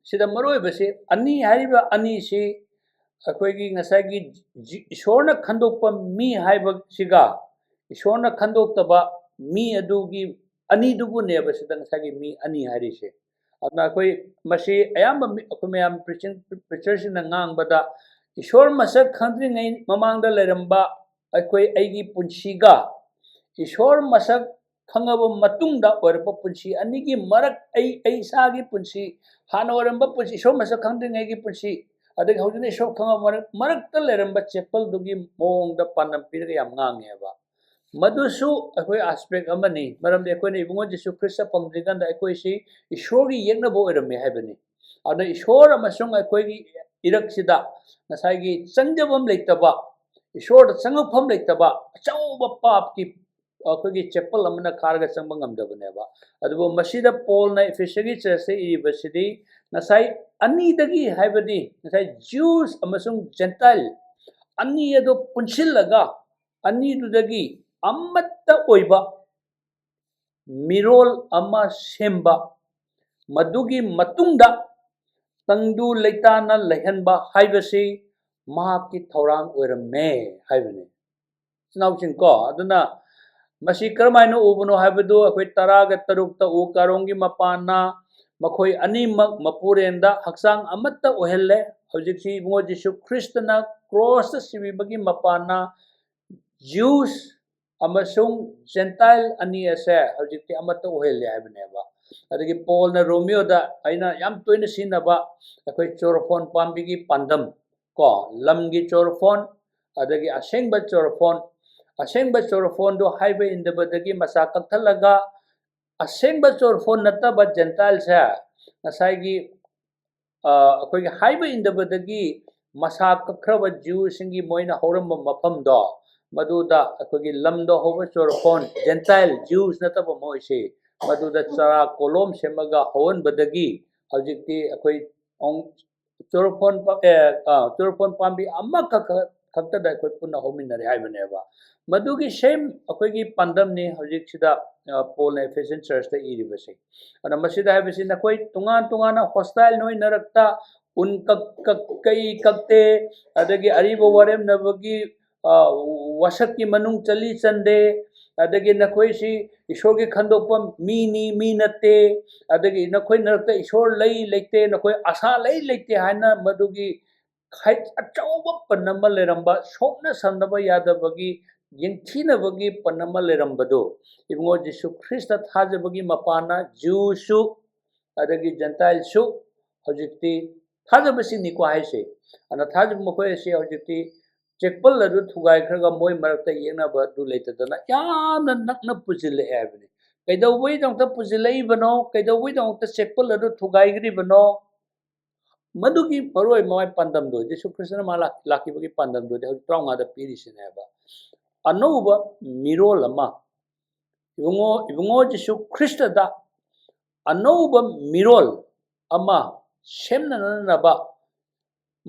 ꯁꯤꯗ ꯃꯔꯨ ꯑꯣꯏꯕꯁꯤ, ꯑꯅꯤ ꯍꯥꯏꯔꯤꯕ ꯑꯅꯤꯁꯤ ꯑꯩꯈꯣꯏꯒꯤ ꯉꯁꯥꯏꯒꯤ ꯖꯤ-, ꯏꯁꯣꯔꯅ ꯈꯟꯗꯣꯛꯄ ꯃꯤ ꯍꯥꯏꯕꯁꯤꯒ ꯏꯁꯣꯔꯅ ꯈꯟꯗꯣꯛꯇꯕ ꯃꯤ ꯑꯗꯨꯒꯤ ꯑꯅꯤꯗꯨꯕꯨꯅꯦꯕ ꯁꯤꯗ ꯉꯁꯥꯏꯒꯤ ꯃꯤ ꯑꯅꯤ ꯍꯥꯏꯔꯤꯁꯦ꯫ ꯑꯗꯨꯅ ꯑꯩꯈꯣꯏ ꯃꯁꯤ ꯑꯌꯥꯝꯕ ꯃꯤ-, ꯑꯩꯈꯣꯏ ꯃꯌꯥꯝ preaching, preacherꯁꯤꯡꯅ ꯉꯥꯡꯕꯗ, "ꯏꯁꯣꯔ ꯃꯁꯛ ꯈꯪꯗ꯭ꯔꯤꯉꯩ ꯃꯃꯥꯡꯗ ꯂꯩꯔꯝꯕ ꯑꯩꯈꯣꯏ, ꯑꯩꯒꯤ ꯄꯨꯟꯁꯤꯒ ꯏꯁꯣꯔ ꯃꯁꯛ ꯈꯪꯉꯕ ꯃꯇꯨꯡꯗ ꯑꯣꯏꯔꯛꯄ ꯄꯨꯟꯁꯤ ꯑꯅꯤꯒꯤ ꯃꯔꯛ, ꯑꯩ, ꯑꯩ ꯏꯁꯥꯒꯤ ꯄꯨꯟꯁꯤ, ꯍꯥꯟꯅ ꯑꯣꯏꯔꯝꯕ ꯄꯨꯟꯁꯤ, ꯏꯁꯣꯔ ꯃꯁꯛ ꯈꯪꯗ꯭ꯔꯤꯉꯩꯒꯤ ꯄꯨꯟꯁꯤ, ꯑꯗꯒꯤ ꯍꯧꯖꯤꯛꯅ ꯏꯁꯣꯔ ꯈꯪꯉꯕ ꯃꯔꯛ, ꯃꯔꯛꯇ ꯂꯩꯔꯝꯕ ꯆꯦꯄꯜꯗꯨꯒꯤ ꯃꯑꯣꯡꯗ ꯄꯥꯟꯗꯝ ꯄꯤꯔꯒ ꯌꯥꯝ ꯉꯥꯡꯉꯦꯕ"꯫ ꯃꯗꯨꯁꯨ ꯑꯩꯈꯣꯏ aspect ꯑꯃꯅꯤ, ꯃꯔꯝꯗꯤ ꯑꯩꯈꯣꯏꯅ ꯏꯕꯨꯡꯉꯣ ꯖꯤꯁꯨ ꯈ꯭ꯔꯤꯁꯇ ꯐꯪꯗ꯭ꯔꯤꯀꯥꯟꯗ ꯑꯩꯈꯣꯏꯁꯤ ꯏꯁꯣꯔꯒꯤ ꯌꯦꯛꯅꯕ ꯑꯣꯏꯔꯝꯃꯤ ꯍꯥꯏꯕꯅꯤ꯫ ꯑꯗꯨꯅ ꯏꯁꯣꯔ ꯑꯃꯁꯨꯡ ꯑꯩꯈꯣꯏꯒꯤ ꯏꯔꯛꯁꯤꯗ ꯉꯁꯥꯏꯒꯤ ꯆꯪꯖꯐꯝ ꯂꯩꯇꯕ, ꯏꯁꯣꯔꯗ ꯆꯪꯉꯛꯐꯝ ꯂꯩꯇꯕ ꯑꯆꯧꯕ ꯄꯥꯞꯀꯤ ꯑꯩꯈꯣꯏꯒꯤ ꯆꯦꯄꯜ ꯑꯃꯅ ꯈꯥꯔꯒ ꯆꯪꯕ ꯉꯝꯗꯕꯅꯦꯕ꯫ ꯑꯗꯨꯕꯨ ꯃꯁꯤꯗ ꯄꯣꯜꯅ ꯏꯐꯦꯁꯒꯤ ꯆꯔꯆꯇ ꯏꯔꯤꯕꯁꯤꯗꯤ ꯉꯁꯥꯏ ꯑꯅꯤꯗꯒꯤ, ꯍꯥꯏꯕꯗꯤ ꯉꯁꯥꯏ ꯖ꯭ꯌꯨꯁ ꯑꯃꯁꯨꯡ ꯖꯦꯟꯇꯥꯏꯜ ꯑꯅꯤ ꯑꯗꯨ ꯄꯨꯟꯁꯤꯜꯂꯒ ꯑꯅꯤꯗꯨꯗꯒꯤ ꯑꯃꯠꯇ ꯑꯣꯏꯕ ꯃꯤꯔꯣꯜ ꯑꯃ ꯁꯦꯝꯕ, ꯃꯗꯨꯒꯤ ꯃꯇꯨꯡꯗ ꯇꯪꯗꯨ ꯂꯩꯇꯥꯅ ꯂꯩꯍꯟꯕ ꯍꯥꯏꯕꯁꯤ ꯃꯍꯥꯛꯀꯤ ꯊꯧꯔꯥꯡ ꯑꯣꯏꯔꯝꯃꯦ ꯍꯥꯏꯕꯅꯤ꯫ ꯏꯆꯤꯟ ꯏꯅꯥꯎꯁꯤꯡ ꯀꯣ, ꯑꯗꯨꯅ ꯃꯁꯤ ꯀꯔꯝꯍꯥꯏꯅ ꯎꯕꯅꯣ ꯍꯥꯏꯕꯗꯨ ꯑꯩꯈꯣꯏ ꯇꯔꯥꯒ ꯇꯔꯨꯛꯇ ꯎ, ꯀꯥꯔꯣꯡꯒꯤ ꯃꯄꯥꯟꯅ ꯃꯈꯣꯏ ꯑꯅꯤꯃꯛ ꯃꯄꯨꯔꯦꯟꯗ ꯍꯛꯆꯥꯡ ꯑꯃꯠꯇ ꯑꯣꯏꯍꯜꯂꯦ꯫ ꯍꯧꯖꯤꯛꯁꯤ ꯏꯕꯨꯡꯉꯣ ꯖꯤꯁꯨ ꯈ꯭ꯔꯤꯁꯇꯅ ꯀ꯭ꯔꯣꯁꯇ ꯁꯤꯕꯤꯕꯒꯤ ꯃꯄꯥꯟꯅ ꯖ꯭ꯌꯨꯁ ꯑꯃꯁꯨꯡ ꯖꯦꯟꯇꯥꯏꯜ ꯑꯅꯤ ꯑꯁꯦ ꯍꯧꯖꯤꯛꯇꯤ ꯑꯃꯠꯇ ꯑꯣꯏꯍꯜꯂꯦ ꯍꯥꯏꯕꯅꯦꯕ꯫ ꯑꯗꯒꯤ ꯄꯣꯜꯅ ꯔꯣꯃꯤꯌꯣꯗ ꯑꯩꯅ ꯌꯥꯝ ꯇꯣꯏꯅ ꯁꯤꯖꯤꯟꯅꯕ ꯑꯩꯈꯣꯏ ꯆꯣꯔꯐꯣꯟ ꯄꯥꯝꯕꯤꯒꯤ ꯄꯥꯟꯗꯝ ꯀꯣ, ꯂꯝꯒꯤ ꯆꯣꯔꯐꯣꯟ, ꯑꯗꯒꯤ ꯑꯁꯦꯡꯕ ꯆꯣꯔꯐꯣꯟ, ꯑꯁꯦꯡꯕ ꯆꯣꯔꯐꯣꯟꯗꯣ ꯍꯥꯏꯕ ꯏꯟꯗꯕꯗꯒꯤ ꯃꯁꯥ ꯀꯛꯊꯠꯂꯒ ꯑꯁꯦꯡꯕ ꯆꯣꯔꯐꯣꯟ ꯅꯠꯇꯕ ꯖꯦꯟꯇꯥꯏꯜꯁꯦ ꯉꯁꯥꯏꯒꯤ, ꯑ, ꯑꯩꯈꯣꯏꯒꯤ ꯍꯥꯏꯕ ꯏꯟꯗꯕꯗꯒꯤ ꯃꯁꯥ ꯀꯛꯈ꯭ꯔꯕ ꯖ꯭ꯌꯨꯁꯤꯡꯒꯤ ꯃꯣꯏꯅ ꯍꯧꯔꯝꯕ ꯃꯐꯝꯗꯣ, ꯃꯗꯨꯗ ꯑꯩꯈꯣꯏꯒꯤ ꯂꯝꯗ ꯍꯧꯕ ꯆꯣꯔꯐꯣꯟ, Gentile Jews ꯅꯠꯇꯕ ꯃꯣꯏꯁꯤ, ꯃꯗꯨꯗ ꯆꯔꯥ ꯀꯣꯂꯣꯝ ꯁꯦꯝꯃꯒ ꯍꯧꯍꯟꯕꯗꯒꯤ ꯍꯧꯖꯤꯛꯇꯤ ꯑꯩꯈꯣꯏ ꯑꯣꯡ-, ꯆꯣꯔꯐꯣꯟ ꯄꯥ-, ꯑꯦ, ꯑ, ꯆꯣꯔꯐꯣꯟ ꯄꯥꯝꯕꯤ ꯑꯃꯈꯛ ꯈꯛꯇꯗ ꯑꯩꯈꯣꯏ ꯄꯨꯟꯅ ꯍꯧꯃꯤꯟꯅꯔꯦ ꯍꯥꯏꯕꯅꯦꯕ꯫ ꯃꯗꯨꯒꯤ same ꯑꯩꯈꯣꯏꯒꯤ ꯄꯥꯟꯗꯝꯅꯤ ꯍꯧꯖꯤꯛꯁꯤꯗ, ꯑ, ꯄꯣꯜꯅ Ephesian church ꯇ ꯏꯔꯤꯕꯁꯦ꯫ ꯑꯗ ꯃꯁꯤꯗ ꯍꯥꯏꯕꯁꯤ, ꯅꯈꯣꯏ ꯇꯣꯉꯥꯟ ꯇꯣꯉꯥꯟꯅ hostile ꯅꯣꯏ ꯅꯔꯛꯇ ꯎꯟ ꯀꯛ-, ꯀꯛ-, ꯀꯛꯏ ꯀꯛꯇꯦ, ꯑꯗꯒꯤ ꯑꯔꯤꯕ ꯋꯥꯔꯦꯝꯅꯕꯒꯤ, ꯑ, ꯋꯥꯁꯛꯀꯤ ꯃꯅꯨꯡ ꯆꯜꯂꯤ ꯆꯟꯗꯦ, ꯑꯗꯒꯤ ꯅꯈꯣꯏꯁꯤ ꯏꯁꯣꯔꯒꯤ ꯈꯟꯗꯣꯛꯄ ꯃꯤꯅꯤ, ꯃꯤ ꯅꯠꯇꯦ, ꯑꯗꯒꯤ ꯅꯈꯣꯏ ꯅꯔꯛꯇ ꯏꯁꯣꯔ ꯂꯩ ꯂꯩꯇꯦ, ꯅꯈꯣꯏ ꯑꯁꯥ ꯂꯩ ꯂꯩꯇꯦ ꯍꯥꯏꯅ ꯃꯗꯨꯒꯤ ꯈꯥꯏ-, ꯑꯆꯧꯕ ꯄꯟ ꯑꯃ ꯂꯩꯔꯝꯕ, ꯁꯣꯛꯅ ꯁꯝꯅꯕ ꯌꯥꯗꯕꯒꯤ, ꯌꯦꯡꯊꯤꯅꯕꯒꯤ ꯄꯟ ꯑꯃ ꯂꯩꯔꯝꯕꯗꯨ, ꯏꯕꯨꯡꯉꯣ ꯖꯤꯁꯨ ꯈ꯭ꯔꯤꯁꯇ ꯊꯥꯖꯕꯒꯤ ꯃꯄꯥꯟꯅ Jew ꯁꯨ, ꯑꯗꯒꯤ Gentile ꯁꯨ ꯍꯧꯖꯤꯛꯇꯤ ꯊꯥꯖꯕꯁꯤꯡꯅꯤꯀꯣ ꯍꯥꯏꯁꯦ꯫ ꯑꯗꯨꯅ ꯊꯥꯖꯕ ꯃꯈꯣꯏ ꯑꯁꯤ ꯍꯧꯖꯤꯛꯇꯤ ꯆꯦꯛꯄꯜ ꯑꯗꯨ ꯊꯨꯒꯥꯏꯈ꯭ꯔꯒ ꯃꯣꯏ ꯃꯔꯛꯇ ꯌꯦꯛꯅꯕ ꯑꯗꯨ ꯂꯩꯇꯗꯅ ꯌꯥꯝꯅ ꯅꯛꯅ ꯄꯨꯁꯤꯜꯂꯛꯑꯦ ꯍꯥꯏꯕꯅꯤ꯫ ꯀꯩꯗꯧꯕꯩꯗꯃꯛꯇ ꯄꯨꯁꯤꯜꯂꯛꯏꯕꯅꯣ? ꯀꯩꯗꯧꯕꯩꯗꯃꯛꯇ ꯆꯦꯛꯄꯜ ꯑꯗꯨ ꯊꯨꯒꯥꯏꯈ꯭ꯔꯤꯕꯅꯣ? ꯃꯗꯨꯒꯤ ꯃꯔꯨꯑꯣꯏꯕ ꯃꯥꯏ ꯄꯥꯟꯗꯝꯗꯣ, ꯖꯤꯁꯨ ꯈ꯭ꯔꯤꯁꯇꯅ ꯃꯥ ꯂꯥꯛ-, ꯂꯥꯛꯈꯤꯕꯒꯤ ꯄꯥꯟꯗꯝꯗꯨꯗꯤ ꯍꯧꯖꯤꯛ ꯇꯔꯥꯃꯉꯥꯗ ꯄꯤꯔꯤꯁꯤꯅꯦꯕ꯫ ꯑꯅꯧꯕ ꯃꯤꯔꯣꯜ ꯑꯃ, ꯏꯕꯨꯡꯉꯣ, ꯏꯕꯨꯡꯉꯣ ꯖꯤꯁꯨ ꯈ꯭ꯔꯤꯁꯇꯗ ꯑꯅꯧꯕ ꯃꯤꯔꯣꯜ ꯑꯃ ꯁꯦꯝꯅꯅꯕ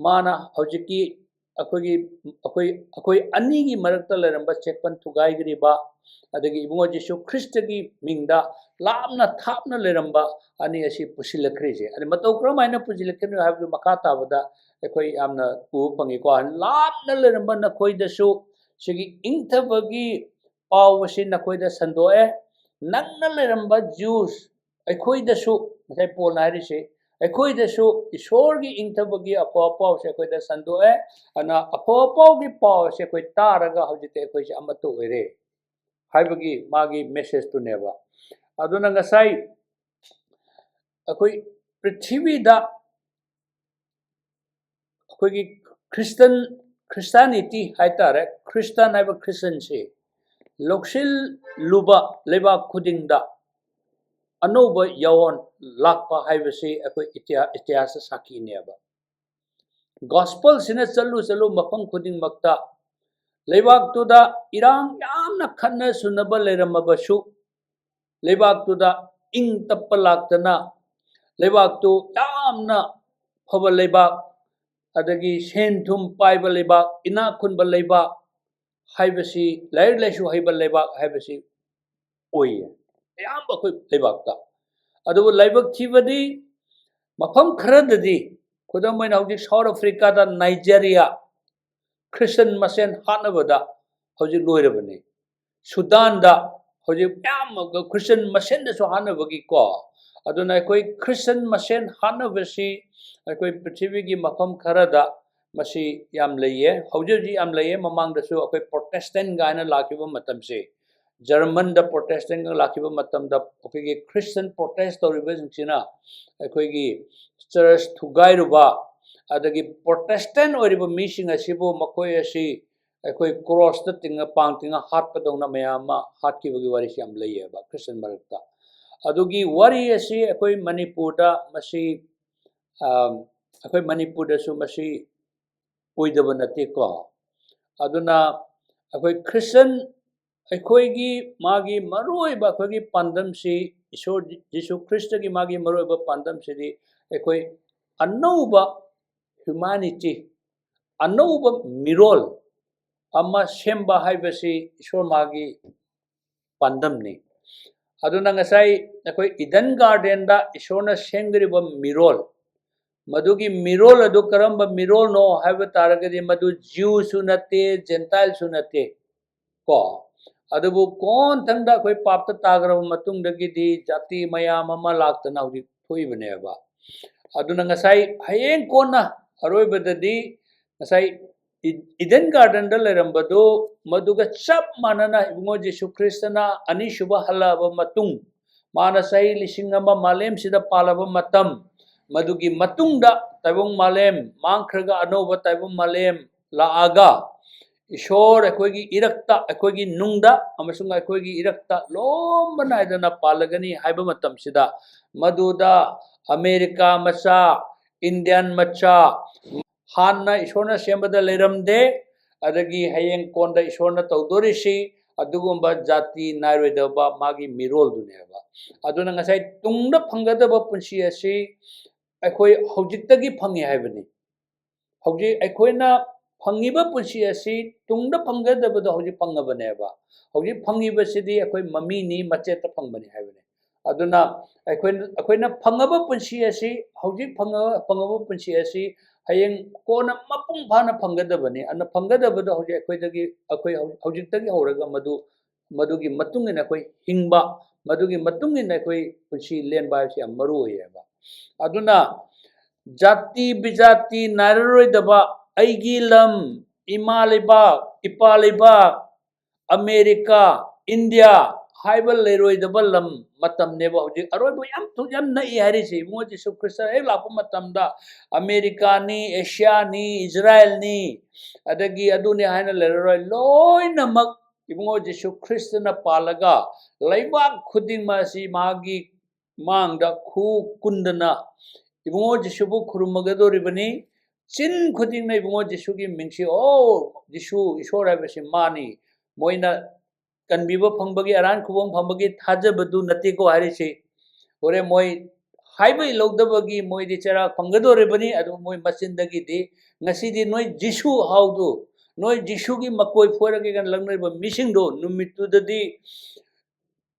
ꯃꯥꯅ ꯍꯧꯖꯤꯛꯀꯤ ꯑꯩꯈꯣꯏꯒꯤ, ꯑꯩꯈꯣꯏ, ꯑꯩꯈꯣꯏ ꯑꯅꯤꯒꯤ ꯃꯔꯛꯇ ꯂꯩꯔꯝꯕ ꯆꯦꯛꯄꯟ ꯊꯨꯒꯥꯏꯈ꯭ꯔꯤꯕ, ꯑꯗꯒꯤ ꯏꯕꯨꯡꯉꯣ ꯖꯤꯁꯨ ꯈ꯭ꯔꯤꯁꯇꯒꯤ ꯃꯤꯡꯗ ꯂꯥꯞꯅ ꯊꯥꯞꯅ ꯂꯩꯔꯝꯕ ꯑꯅꯤ ꯑꯁꯤ ꯄꯨꯁꯤꯜꯂꯛꯈ꯭ꯔꯤꯁꯦ꯫ ꯑꯗꯩ ꯃꯇꯧ ꯀꯔꯝ ꯍꯥꯏꯅ ꯄꯨꯁꯤꯜꯂꯛꯈꯤꯕꯅꯣ ꯍꯥꯏꯕꯗꯨ ꯃꯈꯥ ꯇꯥꯕꯗ ꯑꯩꯈꯣꯏ ꯌꯥꯝꯅ ꯎꯕ ꯐꯪꯉꯤꯀꯣ꯫ ꯂꯥꯞꯅ ꯂꯩꯔꯝꯕ ꯅꯈꯣꯏꯗꯁꯨ ꯁꯤꯒꯤ ꯏꯪꯊꯕꯒꯤ ꯄꯥꯎ ꯑꯁꯤ ꯅꯈꯣꯏꯗ ꯁꯟꯗꯣꯛꯑꯦ꯫ ꯅꯛꯅ ꯂꯩꯔꯝꯕ Jews ꯑꯩꯈꯣꯏꯗꯁꯨ, ꯉꯁꯥꯏ ꯄꯣꯜꯅ ꯍꯥꯏꯔꯤꯁꯦ, ꯑꯩꯈꯣꯏꯗꯁꯨ ꯏꯁꯣꯔꯒꯤ ꯏꯪꯊꯕꯒꯤ ꯑꯐꯕ ꯄꯥꯎꯁꯦ ꯑꯩꯈꯣꯏꯗ ꯁꯟꯗꯣꯛꯑꯦ꯫ ꯑꯗꯨꯅ ꯑꯐꯕ ꯄꯥꯎꯒꯤ ꯄꯥꯎ ꯑꯁꯦ ꯑꯩꯈꯣꯏ ꯇꯥꯔꯒ ꯍꯧꯖꯤꯛꯇꯤ ꯑꯩꯈꯣꯏꯁꯦ ꯑꯃꯠꯇ ꯑꯣꯏꯔꯦ ꯍꯥꯏꯕꯒꯤ ꯃꯥꯒꯤ message ꯇꯨꯅꯦꯕ꯫ ꯑꯗꯨꯅ ꯉꯁꯥꯏ ꯑꯩꯈꯣꯏ ꯄ꯭ꯔꯤꯊꯤꯕꯤꯗ ꯑꯩꯈꯣꯏꯒꯤ Christian, Christianity ꯍꯥꯏꯇꯥꯔꯦ, Christian ꯍꯥꯏꯕ Christian ꯁꯦ ꯂꯧꯁꯤꯜꯂꯨꯕ ꯂꯩꯕꯥꯛ ꯈꯨꯗꯤꯡꯗ ꯑꯅꯧꯕ ꯌꯥꯑꯣꯟ ꯂꯥꯛꯄ ꯍꯥꯏꯕꯁꯤ ꯑꯩꯈꯣꯏ ꯏꯇꯤꯍꯥ-, ꯏꯇꯤꯍꯥꯁꯇ ꯁꯥꯈꯤꯅꯦꯕ꯫ Gospel ꯁꯤꯅ ꯆꯠꯂꯨ ꯆꯠꯂꯨ ꯃꯐꯝ ꯈꯨꯗꯤꯡꯃꯛꯇ ꯂꯩꯕꯥꯛꯇꯨꯗ ꯏꯔꯥꯡ ꯌꯥꯝꯅ ꯈꯠꯅ ꯁꯨꯅꯕ ꯂꯩꯔꯝꯃꯕꯁꯨ, ꯂꯩꯕꯥꯛꯇꯨꯗ ꯏꯪ ꯇꯞꯄ ꯂꯥꯛꯇꯅ, ꯂꯩꯕꯥꯛꯇꯨ ꯌꯥꯝꯅ ꯐꯕ ꯂꯩꯕꯥꯛ, ꯑꯗꯒꯤ ꯁꯦꯟ ꯊꯨꯝ ꯄꯥꯏꯕ ꯂꯩꯕꯥꯛ, ꯏꯅꯥꯛ ꯈꯨꯟꯕ ꯂꯩꯕꯥꯛ ꯍꯥꯏꯕꯁꯤ, ꯂꯥꯏꯔꯤꯛ ꯂꯥꯏꯁꯨ ꯍꯩꯕ ꯂꯩꯕꯥꯛ ꯍꯥꯏꯕꯁꯤ ꯑꯣꯏꯌꯦ꯫ ꯑꯌꯥꯝꯕ ꯑꯩꯈꯣꯏ ꯂꯩꯕꯥꯛꯇ꯫ ꯑꯗꯨꯕꯨ ꯂꯥꯏꯕꯛ ꯊꯤꯕꯗꯤ, ꯃꯐꯝ ꯈꯔꯗꯗꯤ, ꯈꯨꯗꯝ ꯑꯣꯏꯅ ꯍꯧꯖꯤꯛ ꯁꯥꯎꯠ ꯑꯐ꯭ꯔꯤꯀꯥꯗ ꯅꯥꯏꯖꯦꯔꯤꯌꯥ, ꯈ꯭ꯔꯤꯁꯇꯟ ꯃꯁꯦꯟ ꯍꯥꯠꯅꯕꯗ ꯍꯧꯖꯤꯛ ꯂꯣꯏꯔꯕꯅꯤ꯫ ꯁꯨꯗꯥꯟꯗ ꯍꯧꯖꯤꯛ ꯃꯌꯥꯝ ꯑꯃ ꯈ꯭ꯔꯤꯁꯇꯟ ꯃꯁꯦꯟꯗꯁꯨ ꯍꯥꯠꯅꯕꯒꯤꯀꯣ꯫ ꯑꯗꯨꯅ ꯑꯩꯈꯣꯏ ꯈ꯭ꯔꯤꯁꯇꯟ ꯃꯁꯦꯟ ꯍꯥꯠꯅꯕꯁꯤ ꯑꯩꯈꯣꯏ ꯄ꯭ꯔꯤꯊꯤꯕꯤꯒꯤ ꯃꯐꯝ ꯈꯔꯗ ꯃꯁꯤ ꯌꯥꯝ ꯂꯩꯌꯦ꯫ ꯍꯧꯖꯤꯛ ꯍꯧꯖꯤꯛ ꯌꯥꯝ ꯂꯩꯌꯦ꯫ ꯃꯃꯥꯡꯗꯁꯨ ꯑꯩꯈꯣꯏ ꯄ꯭ꯔꯣꯇꯦꯁꯇꯦꯟ ꯀꯥꯏꯅ ꯂꯥꯛꯈꯤꯕ ꯃꯇꯝꯁꯦ, ꯖꯔꯃꯟꯗ ꯄ꯭ꯔꯣꯇꯦꯁꯇꯦꯟꯒ ꯂꯥꯛꯈꯤꯕ ꯃꯇꯝꯗ, ꯑꯩꯈꯣꯏꯒꯤ ꯈ꯭ꯔꯤꯁꯇꯟ ꯄ꯭ꯔꯣꯇꯦꯁ ꯇꯧꯔꯤꯕꯁꯤꯡꯁꯤꯅ ꯑꯩꯈꯣꯏꯒꯤ ꯆꯔꯆ ꯊꯨꯒꯥꯏꯔꯨꯕ, ꯑꯗꯒꯤ ꯄ꯭ꯔꯣꯇꯦꯁꯇꯦꯟ ꯑꯣꯏꯔꯤꯕ ꯃꯤꯁꯤꯡ ꯑꯁꯤꯕꯨ, ꯃꯈꯣꯏ ꯑꯁꯤ ꯑꯩꯈꯣꯏ ꯀ꯭ꯔꯣꯁꯇ ꯇꯤꯡꯉ, ꯄꯥꯡ ꯇꯤꯡꯉ ꯍꯥꯠꯄꯗꯧꯅ ꯃꯌꯥꯝ ꯑꯃ ꯍꯥꯠꯈꯤꯕꯒꯤ ꯋꯥꯔꯤꯁꯤ ꯌꯥꯝ ꯂꯩꯌꯦꯕ ꯈ꯭ꯔꯤꯁꯇꯟ ꯃꯔꯛꯇ꯫ ꯑꯗꯨꯒꯤ ꯋꯥꯔꯤ ꯑꯁꯤ ꯑꯩꯈꯣꯏ ꯃꯅꯤꯄꯨꯔꯗ ꯃꯁꯤ, ꯑꯝ, ꯑꯩꯈꯣꯏ ꯃꯅꯤꯄꯨꯔꯗꯁꯨ ꯃꯁꯤ ꯑꯣꯏꯗꯕ ꯅꯠꯇꯦꯀꯣ꯫ ꯑꯗꯨꯅ ꯑꯩꯈꯣꯏ ꯈ꯭ꯔꯤꯁꯇꯟ, ꯑꯩꯈꯣꯏꯒꯤ ꯃꯥꯒꯤ ꯃꯔꯨꯑꯣꯏꯕ ꯑꯩꯈꯣꯏꯒꯤ ꯄꯥꯟꯗꯝꯁꯤ, ꯏꯁꯣꯔ ꯖꯤꯁꯨ ꯈ꯭ꯔꯤꯁꯇꯒꯤ ꯃꯥꯒꯤ ꯃꯔꯨꯑꯣꯏꯕ ꯄꯥꯟꯗꯝꯁꯤꯗꯤ ꯑꯩꯈꯣꯏ ꯑꯅꯧꯕ ꯍ꯭ꯌꯨꯃꯥꯅꯤꯇꯤ, ꯑꯅꯧꯕ ꯃꯤꯔꯣꯜ ꯑꯃ ꯁꯦꯝꯕ ꯍꯥꯏꯕꯁꯤ ꯏꯁꯣꯔ ꯃꯥꯒꯤ ꯄꯥꯟꯗꯝꯅꯤ꯫ ꯑꯗꯨꯅ ꯉꯁꯥꯏ ꯑꯩꯈꯣꯏ ꯏꯗꯟ ꯒꯥꯔꯗꯦꯟꯗ ꯏꯁꯣꯔꯅ ꯁꯦꯝꯈ꯭ꯔꯤꯕ ꯃꯤꯔꯣꯜ, ꯃꯗꯨꯒꯤ ꯃꯤꯔꯣꯜ ꯑꯗꯨ ꯀꯔꯝꯕ ꯃꯤꯔꯣꯜꯅꯣ ꯍꯥꯏꯕ ꯇꯥꯔꯒꯗꯤ, ꯃꯗꯨ ꯖ꯭ꯌꯨꯁꯨ ꯅꯠꯇꯦ, ꯖꯦꯟꯇꯥꯏꯜꯁꯨ ꯅꯠꯇꯦ ꯀꯣ꯫ ꯑꯗꯨꯕꯨ ꯀꯣꯟꯊꯪꯗ ꯑꯩꯈꯣꯏ ꯄꯥꯞꯇ ꯇꯥꯈ꯭ꯔꯕ ꯃꯇꯨꯡꯗꯒꯤꯗꯤ ꯖꯥꯇꯤ ꯃꯌꯥꯝ ꯑꯃ ꯂꯥꯛꯇꯅ ꯍꯧꯖꯤꯛ ꯊꯣꯛꯏꯕꯅꯦꯕ꯫ ꯑꯗꯨꯅ ꯉꯁꯥꯏ ꯍꯌꯦꯡ ꯀꯣꯟꯅ ꯑꯔꯣꯏꯕꯗꯗꯤ ꯉꯁꯥꯏ ꯏ-, ꯏꯗꯦꯟ ꯒꯥꯔꯗꯦꯟꯗ ꯂꯩꯔꯝꯕꯗꯨ, ꯃꯗꯨꯒ ꯆꯞ ꯃꯥꯟꯅꯅ ꯏꯕꯨꯡꯉꯣ ꯖꯤꯁꯨ ꯈ꯭ꯔꯤꯁꯇꯅ ꯑꯅꯤꯁꯨꯕ ꯍꯜꯂꯛꯑꯕ ꯃꯇꯨꯡ, ꯃꯥꯅ ꯆꯍꯤ ꯂꯤꯁꯤꯡ ꯑꯃ ꯃꯥꯂꯦꯝꯁꯤꯗ ꯄꯥꯜꯂꯕ ꯃꯇꯝ, ꯃꯗꯨꯒꯤ ꯃꯇꯨꯡꯗ ꯇꯥꯏꯕꯪ ꯃꯥꯂꯦꯝ ꯃꯥꯡꯈ꯭ꯔꯒ ꯑꯅꯧꯕ ꯇꯥꯏꯕꯪ ꯃꯥꯂꯦꯝ ꯂꯥꯛꯑꯒ, ꯏꯁꯣꯔ ꯑꯩꯈꯣꯏꯒꯤ ꯏꯔꯛꯇ, ꯑꯩꯈꯣꯏꯒꯤ ꯅꯨꯡꯗ ꯑꯃꯁꯨꯡ ꯑꯩꯈꯣꯏꯒꯤ ꯏꯔꯛꯇ ꯂꯣꯝꯕ ꯅꯥꯏꯗꯅ ꯄꯥꯜꯂꯒꯅꯤ ꯍꯥꯏꯕ ꯃꯇꯝꯁꯤꯗ, ꯃꯗꯨꯗ ꯑꯃꯦꯔꯤꯀꯥ ꯃꯆꯥ, ꯏꯟꯗꯤꯌꯥꯟ ꯃꯆꯥ, ꯍꯥꯟꯅ ꯏꯁꯣꯔꯅ ꯁꯦꯝꯕꯗ ꯂꯩꯔꯝꯗꯦ, ꯑꯗꯒꯤ ꯍꯌꯦꯡ ꯀꯣꯟꯗ ꯏꯁꯣꯔꯅ ꯇꯧꯗꯣꯔꯤꯁꯤ ꯑꯗꯨꯒꯨꯝꯕ ꯖꯥꯇꯤ ꯅꯥꯏꯔꯣꯏꯗꯕ ꯃꯥꯒꯤ ꯃꯤꯔꯣꯜꯗꯨꯅꯦꯕ꯫ ꯑꯗꯨꯅ ꯉꯁꯥꯏ ꯇꯨꯡꯗ ꯐꯪꯒꯗꯕ ꯄꯨꯟꯁꯤ ꯑꯁꯤ ꯑꯩꯈꯣꯏ ꯍꯧꯖꯤꯛꯇꯒꯤ ꯐꯪꯉꯤ ꯍꯥꯏꯕꯅꯤ꯫ ꯍꯧꯖꯤꯛ ꯑꯩꯈꯣꯏꯅ ꯐꯪꯉꯤꯕ ꯄꯨꯟꯁꯤ ꯑꯁꯤ ꯇꯨꯡꯗ ꯐꯪꯒꯗꯕꯗꯣ ꯍꯧꯖꯤꯛ ꯐꯪꯉꯕꯅꯦꯕ꯫ ꯍꯧꯖꯤꯛ ꯐꯪꯉꯤꯕꯁꯤꯗꯤ ꯑꯩꯈꯣꯏ ꯃꯃꯤꯅꯤ, ꯃꯆꯦꯠꯇ ꯐꯪꯕꯅꯤ ꯍꯥꯏꯕꯅꯤ꯫ ꯑꯗꯨꯅ ꯑꯩꯈꯣꯏꯅ, ꯑꯩꯈꯣꯏꯅ ꯐꯪꯉꯕ ꯄꯨꯟꯁꯤ ꯑꯁꯤ, ꯍꯧꯖꯤꯛ ꯐꯪꯉ-, ꯐꯪꯉꯕ ꯄꯨꯟꯁꯤ ꯑꯁꯤ ꯍꯌꯦꯡ ꯀꯣꯟꯅ ꯃꯄꯨꯡ ꯐꯥꯅ ꯐꯪꯒꯗꯕꯅꯤ꯫ ꯑꯗꯨꯅ ꯐꯪꯒꯗꯕꯗꯣ ꯍꯧꯖꯤꯛ ꯑꯩꯈꯣꯏꯗꯒꯤ, ꯑꯩꯈꯣꯏ ꯍꯧ-, ꯍꯧꯖꯤꯛꯇꯒꯤ ꯍꯧꯔꯒ ꯃꯗꯨ, ꯃꯗꯨꯒꯤ ꯃꯇꯨꯡ ꯏꯟꯅ ꯑꯩꯈꯣꯏ ꯍꯤꯡꯕ, ꯃꯗꯨꯒꯤ ꯃꯇꯨꯡ ꯏꯟꯅ ꯑꯩꯈꯣꯏ ꯄꯨꯟꯁꯤ ꯂꯦꯟꯕ ꯍꯥꯏꯕꯁꯤ ꯌꯥꯝ ꯃꯔꯨ ꯑꯣꯏꯌꯦꯕ꯫ ꯑꯗꯨꯅ ꯖꯥꯇꯤ ꯕꯤꯖꯥꯇꯤ ꯅꯥꯏꯔꯔꯣꯏꯗꯕ, ꯑꯩꯒꯤ ꯂꯝ, ꯏꯃꯥ ꯂꯩꯕꯥꯛ, ꯏꯄꯥ ꯂꯩꯕꯥꯛ, ꯑꯃꯦꯔꯤꯀꯥ, ꯏꯟꯗꯤꯌꯥ ꯍꯥꯏꯕ ꯂꯩꯔꯣꯏꯗꯕ ꯂꯝ ꯃꯇꯝꯅꯦꯕ ꯍꯧꯖꯤꯛ꯫ ꯑꯔꯣꯏꯕ ꯌꯥꯝ ꯊꯨ-, ꯌꯥꯝ ꯅꯛꯏ ꯍꯥꯏꯔꯤꯁꯦ꯫ ꯏꯕꯨꯡꯉꯣ ꯖꯤꯁꯨ ꯈ꯭ꯔꯤꯁꯇ ꯍꯦꯛ ꯂꯥꯛꯄ ꯃꯇꯝꯗ ꯑꯃꯦꯔꯤꯀꯥꯅꯤ, ꯑꯦꯁꯤꯌꯥꯅꯤ, ꯏꯖꯔꯥꯏꯜꯅꯤ, ꯑꯗꯒꯤ ꯑꯗꯨꯅꯤ ꯍꯥꯏꯅ ꯂꯩꯔꯔꯣꯏ꯫ ꯂꯣꯏꯅꯃꯛ ꯏꯕꯨꯡꯉꯣ ꯖꯤꯁꯨ ꯈ꯭ꯔꯤꯁꯇꯅ ꯄꯥꯜꯂꯒ ꯂꯩꯕꯥꯛ ꯈꯨꯗꯤꯡꯃꯛ ꯑꯁꯤ ꯃꯥꯒꯤ ꯃꯥꯡꯗ ꯈꯨ ꯀꯨꯟꯗꯅ ꯏꯕꯨꯡꯉꯣ ꯖꯤꯁꯨꯕꯨ ꯈꯨꯔꯨꯝꯃꯒꯗꯧꯔꯤꯕꯅꯤ꯫ ꯆꯤꯟ ꯈꯨꯗꯤꯡꯅ ꯏꯕꯨꯡꯉꯣ ꯖꯤꯁꯨꯒꯤ ꯃꯤꯡꯁꯤ, "ꯑꯣ, ꯖꯤꯁꯨ ꯏꯁꯣꯔ ꯍꯥꯏꯕꯁꯤ ꯃꯥꯅꯤ"꯫ ꯃꯣꯏꯅ ꯀꯟꯕꯤꯕ ꯐꯪꯕꯒꯤ, ꯑꯔꯥꯟ ꯈꯨꯕꯝ ꯐꯪꯕꯒꯤ ꯊꯥꯖꯕꯗꯨ ꯅꯠꯇꯦꯀꯣ ꯍꯥꯏꯔꯤꯁꯤ꯫ ꯍꯣꯔꯦꯟ ꯃꯣꯏ ꯍꯥꯏꯕ ꯏꯜꯍꯧꯗꯕꯒꯤ ꯃꯣꯏꯗꯤ ꯆꯩꯔꯥꯛ ꯐꯪꯒꯗꯧꯔꯤꯕꯅꯤ꯫ ꯑꯗꯨ ꯃꯣꯏ ꯃꯆꯤꯟꯗꯒꯤꯗꯤ ꯉꯁꯤꯗꯤ ꯅꯣꯏ ꯖꯤꯁꯨ ꯍꯥꯎꯗꯨ, ꯅꯣꯏ ꯖꯤꯁꯨꯒꯤ ꯃꯀꯣꯏ ꯐꯣꯏꯔꯒꯦ ꯀꯥꯏꯅ ꯂꯪꯅꯔꯤꯕ ꯃꯤꯁꯤꯡꯗꯣ ꯅꯨꯃꯤꯠꯇꯨꯗꯗꯤ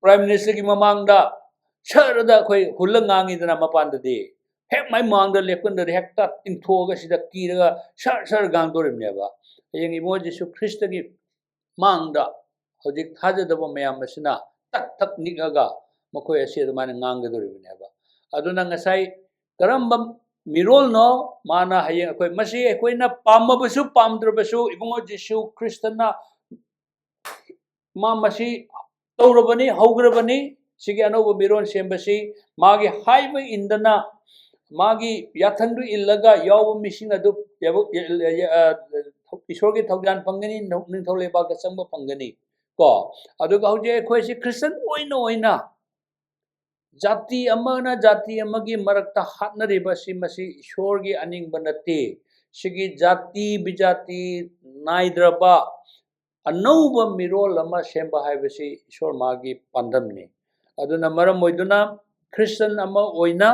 ꯄ꯭ꯔꯥꯏꯝ ꯃꯤꯅꯤꯁꯇꯔꯒꯤ ꯃꯃꯥꯡꯗ ꯁꯔꯗ ꯑꯩꯈꯣꯏ ꯍꯨꯜꯂ ꯉꯥꯡꯉꯤꯗꯅ ꯃꯄꯥꯟꯗꯗꯤ꯫ ꯍꯦꯛ ꯃꯥꯏ ꯃꯃꯥꯡꯗ ꯂꯦꯞꯀꯟꯗꯗꯤ ꯍꯦꯛꯇ ꯇꯤꯡꯊꯣꯛꯑꯒ ꯁꯤꯗ ꯀꯤꯔꯒ ꯁꯔ ꯁꯔ ꯉꯥꯡꯗꯣꯔꯤꯕꯅꯦꯕ꯫ ꯍꯌꯦꯡ ꯏꯕꯨꯡꯉꯣ ꯖꯤꯁꯨ ꯈ꯭ꯔꯤꯁꯇꯒꯤ ꯃꯥꯡꯗ ꯍꯧꯖꯤꯛ ꯊꯥꯖꯗꯕ ꯃꯌꯥꯝ ꯑꯁꯤꯅ ꯇꯛ ꯇꯛ ꯅꯤꯛꯑꯒ ꯃꯈꯣꯏ ꯑꯁꯤ ꯑꯗꯨꯃꯥꯏꯅ ꯉꯥꯡꯒꯗꯧꯔꯤꯕꯅꯦꯕ꯫ ꯑꯗꯨꯅ ꯉꯁꯥꯏ ꯀꯔꯝꯕ ꯃꯤꯔꯣꯜꯅꯣ ꯃꯥꯅ ꯍꯌꯦꯡ ꯑꯩꯈꯣꯏ, ꯃꯁꯤ ꯑꯩꯈꯣꯏꯅ ꯄꯥꯝꯃꯕꯁꯨ ꯄꯥꯝꯗ꯭ꯔꯕꯁꯨ ꯏꯕꯨꯡꯉꯣ ꯖꯤꯁꯨ ꯈ꯭ꯔꯤꯁꯇꯅ ꯃꯥ ꯃꯁꯤ ꯇꯧꯔꯕꯅꯤ, ꯍꯧꯈ꯭ꯔꯕꯅꯤ꯫ ꯁꯤꯒꯤ ꯑꯅꯧꯕ ꯃꯤꯔꯣꯟ ꯁꯦꯝꯕꯁꯤ ꯃꯥꯒꯤ ꯍꯥꯏꯕ ꯏꯟꯗꯅ, ꯃꯥꯒꯤ ꯌꯥꯊꯪꯗꯨ ꯏꯜꯂꯒ ꯌꯥꯎꯕ ꯃꯤꯁꯤꯡ ꯑꯗꯨ ꯌꯥꯕ-, ꯑ, ꯏꯁꯣꯔꯒꯤ ꯊꯧꯖꯥꯟ ꯐꯪꯒꯅꯤ, ꯅꯤꯡꯊꯧ ꯂꯩꯕꯥꯛꯇ ꯆꯪꯕ ꯐꯪꯒꯅꯤ꯫ ꯀꯣ, ꯑꯗꯨꯒ ꯍꯧꯖꯤꯛ ꯑꯩꯈꯣꯏꯁꯤ ꯈ꯭ꯔꯤꯁꯇꯟ ꯑꯣꯏꯅ ꯑꯣꯏꯅ ꯖꯥꯇꯤ ꯑꯃꯅ ꯖꯥꯇꯤ ꯑꯃꯒꯤ ꯃꯔꯛꯇ ꯍꯥꯠꯅꯔꯤꯕ ꯑꯁꯤ, ꯃꯁꯤ ꯏꯁꯣꯔꯒꯤ ꯑꯅꯤꯡꯕ ꯅꯠꯇꯦ꯫ ꯁꯤꯒꯤ ꯖꯥꯇꯤ ꯕꯤꯖꯥꯇꯤ ꯅꯥꯏꯗ꯭ꯔꯕ ꯑꯅꯧꯕ ꯃꯤꯔꯣꯜ ꯑꯃ ꯁꯦꯝꯕ ꯍꯥꯏꯕꯁꯤ ꯏꯁꯣꯔ ꯃꯥꯒꯤ ꯄꯥꯟꯗꯝꯅꯤ꯫ ꯑꯗꯨꯅ ꯃꯔꯝ ꯑꯣꯏꯗꯨꯅ ꯈ꯭ꯔꯤꯁꯇꯟ ꯑꯃ ꯑꯣꯏꯅ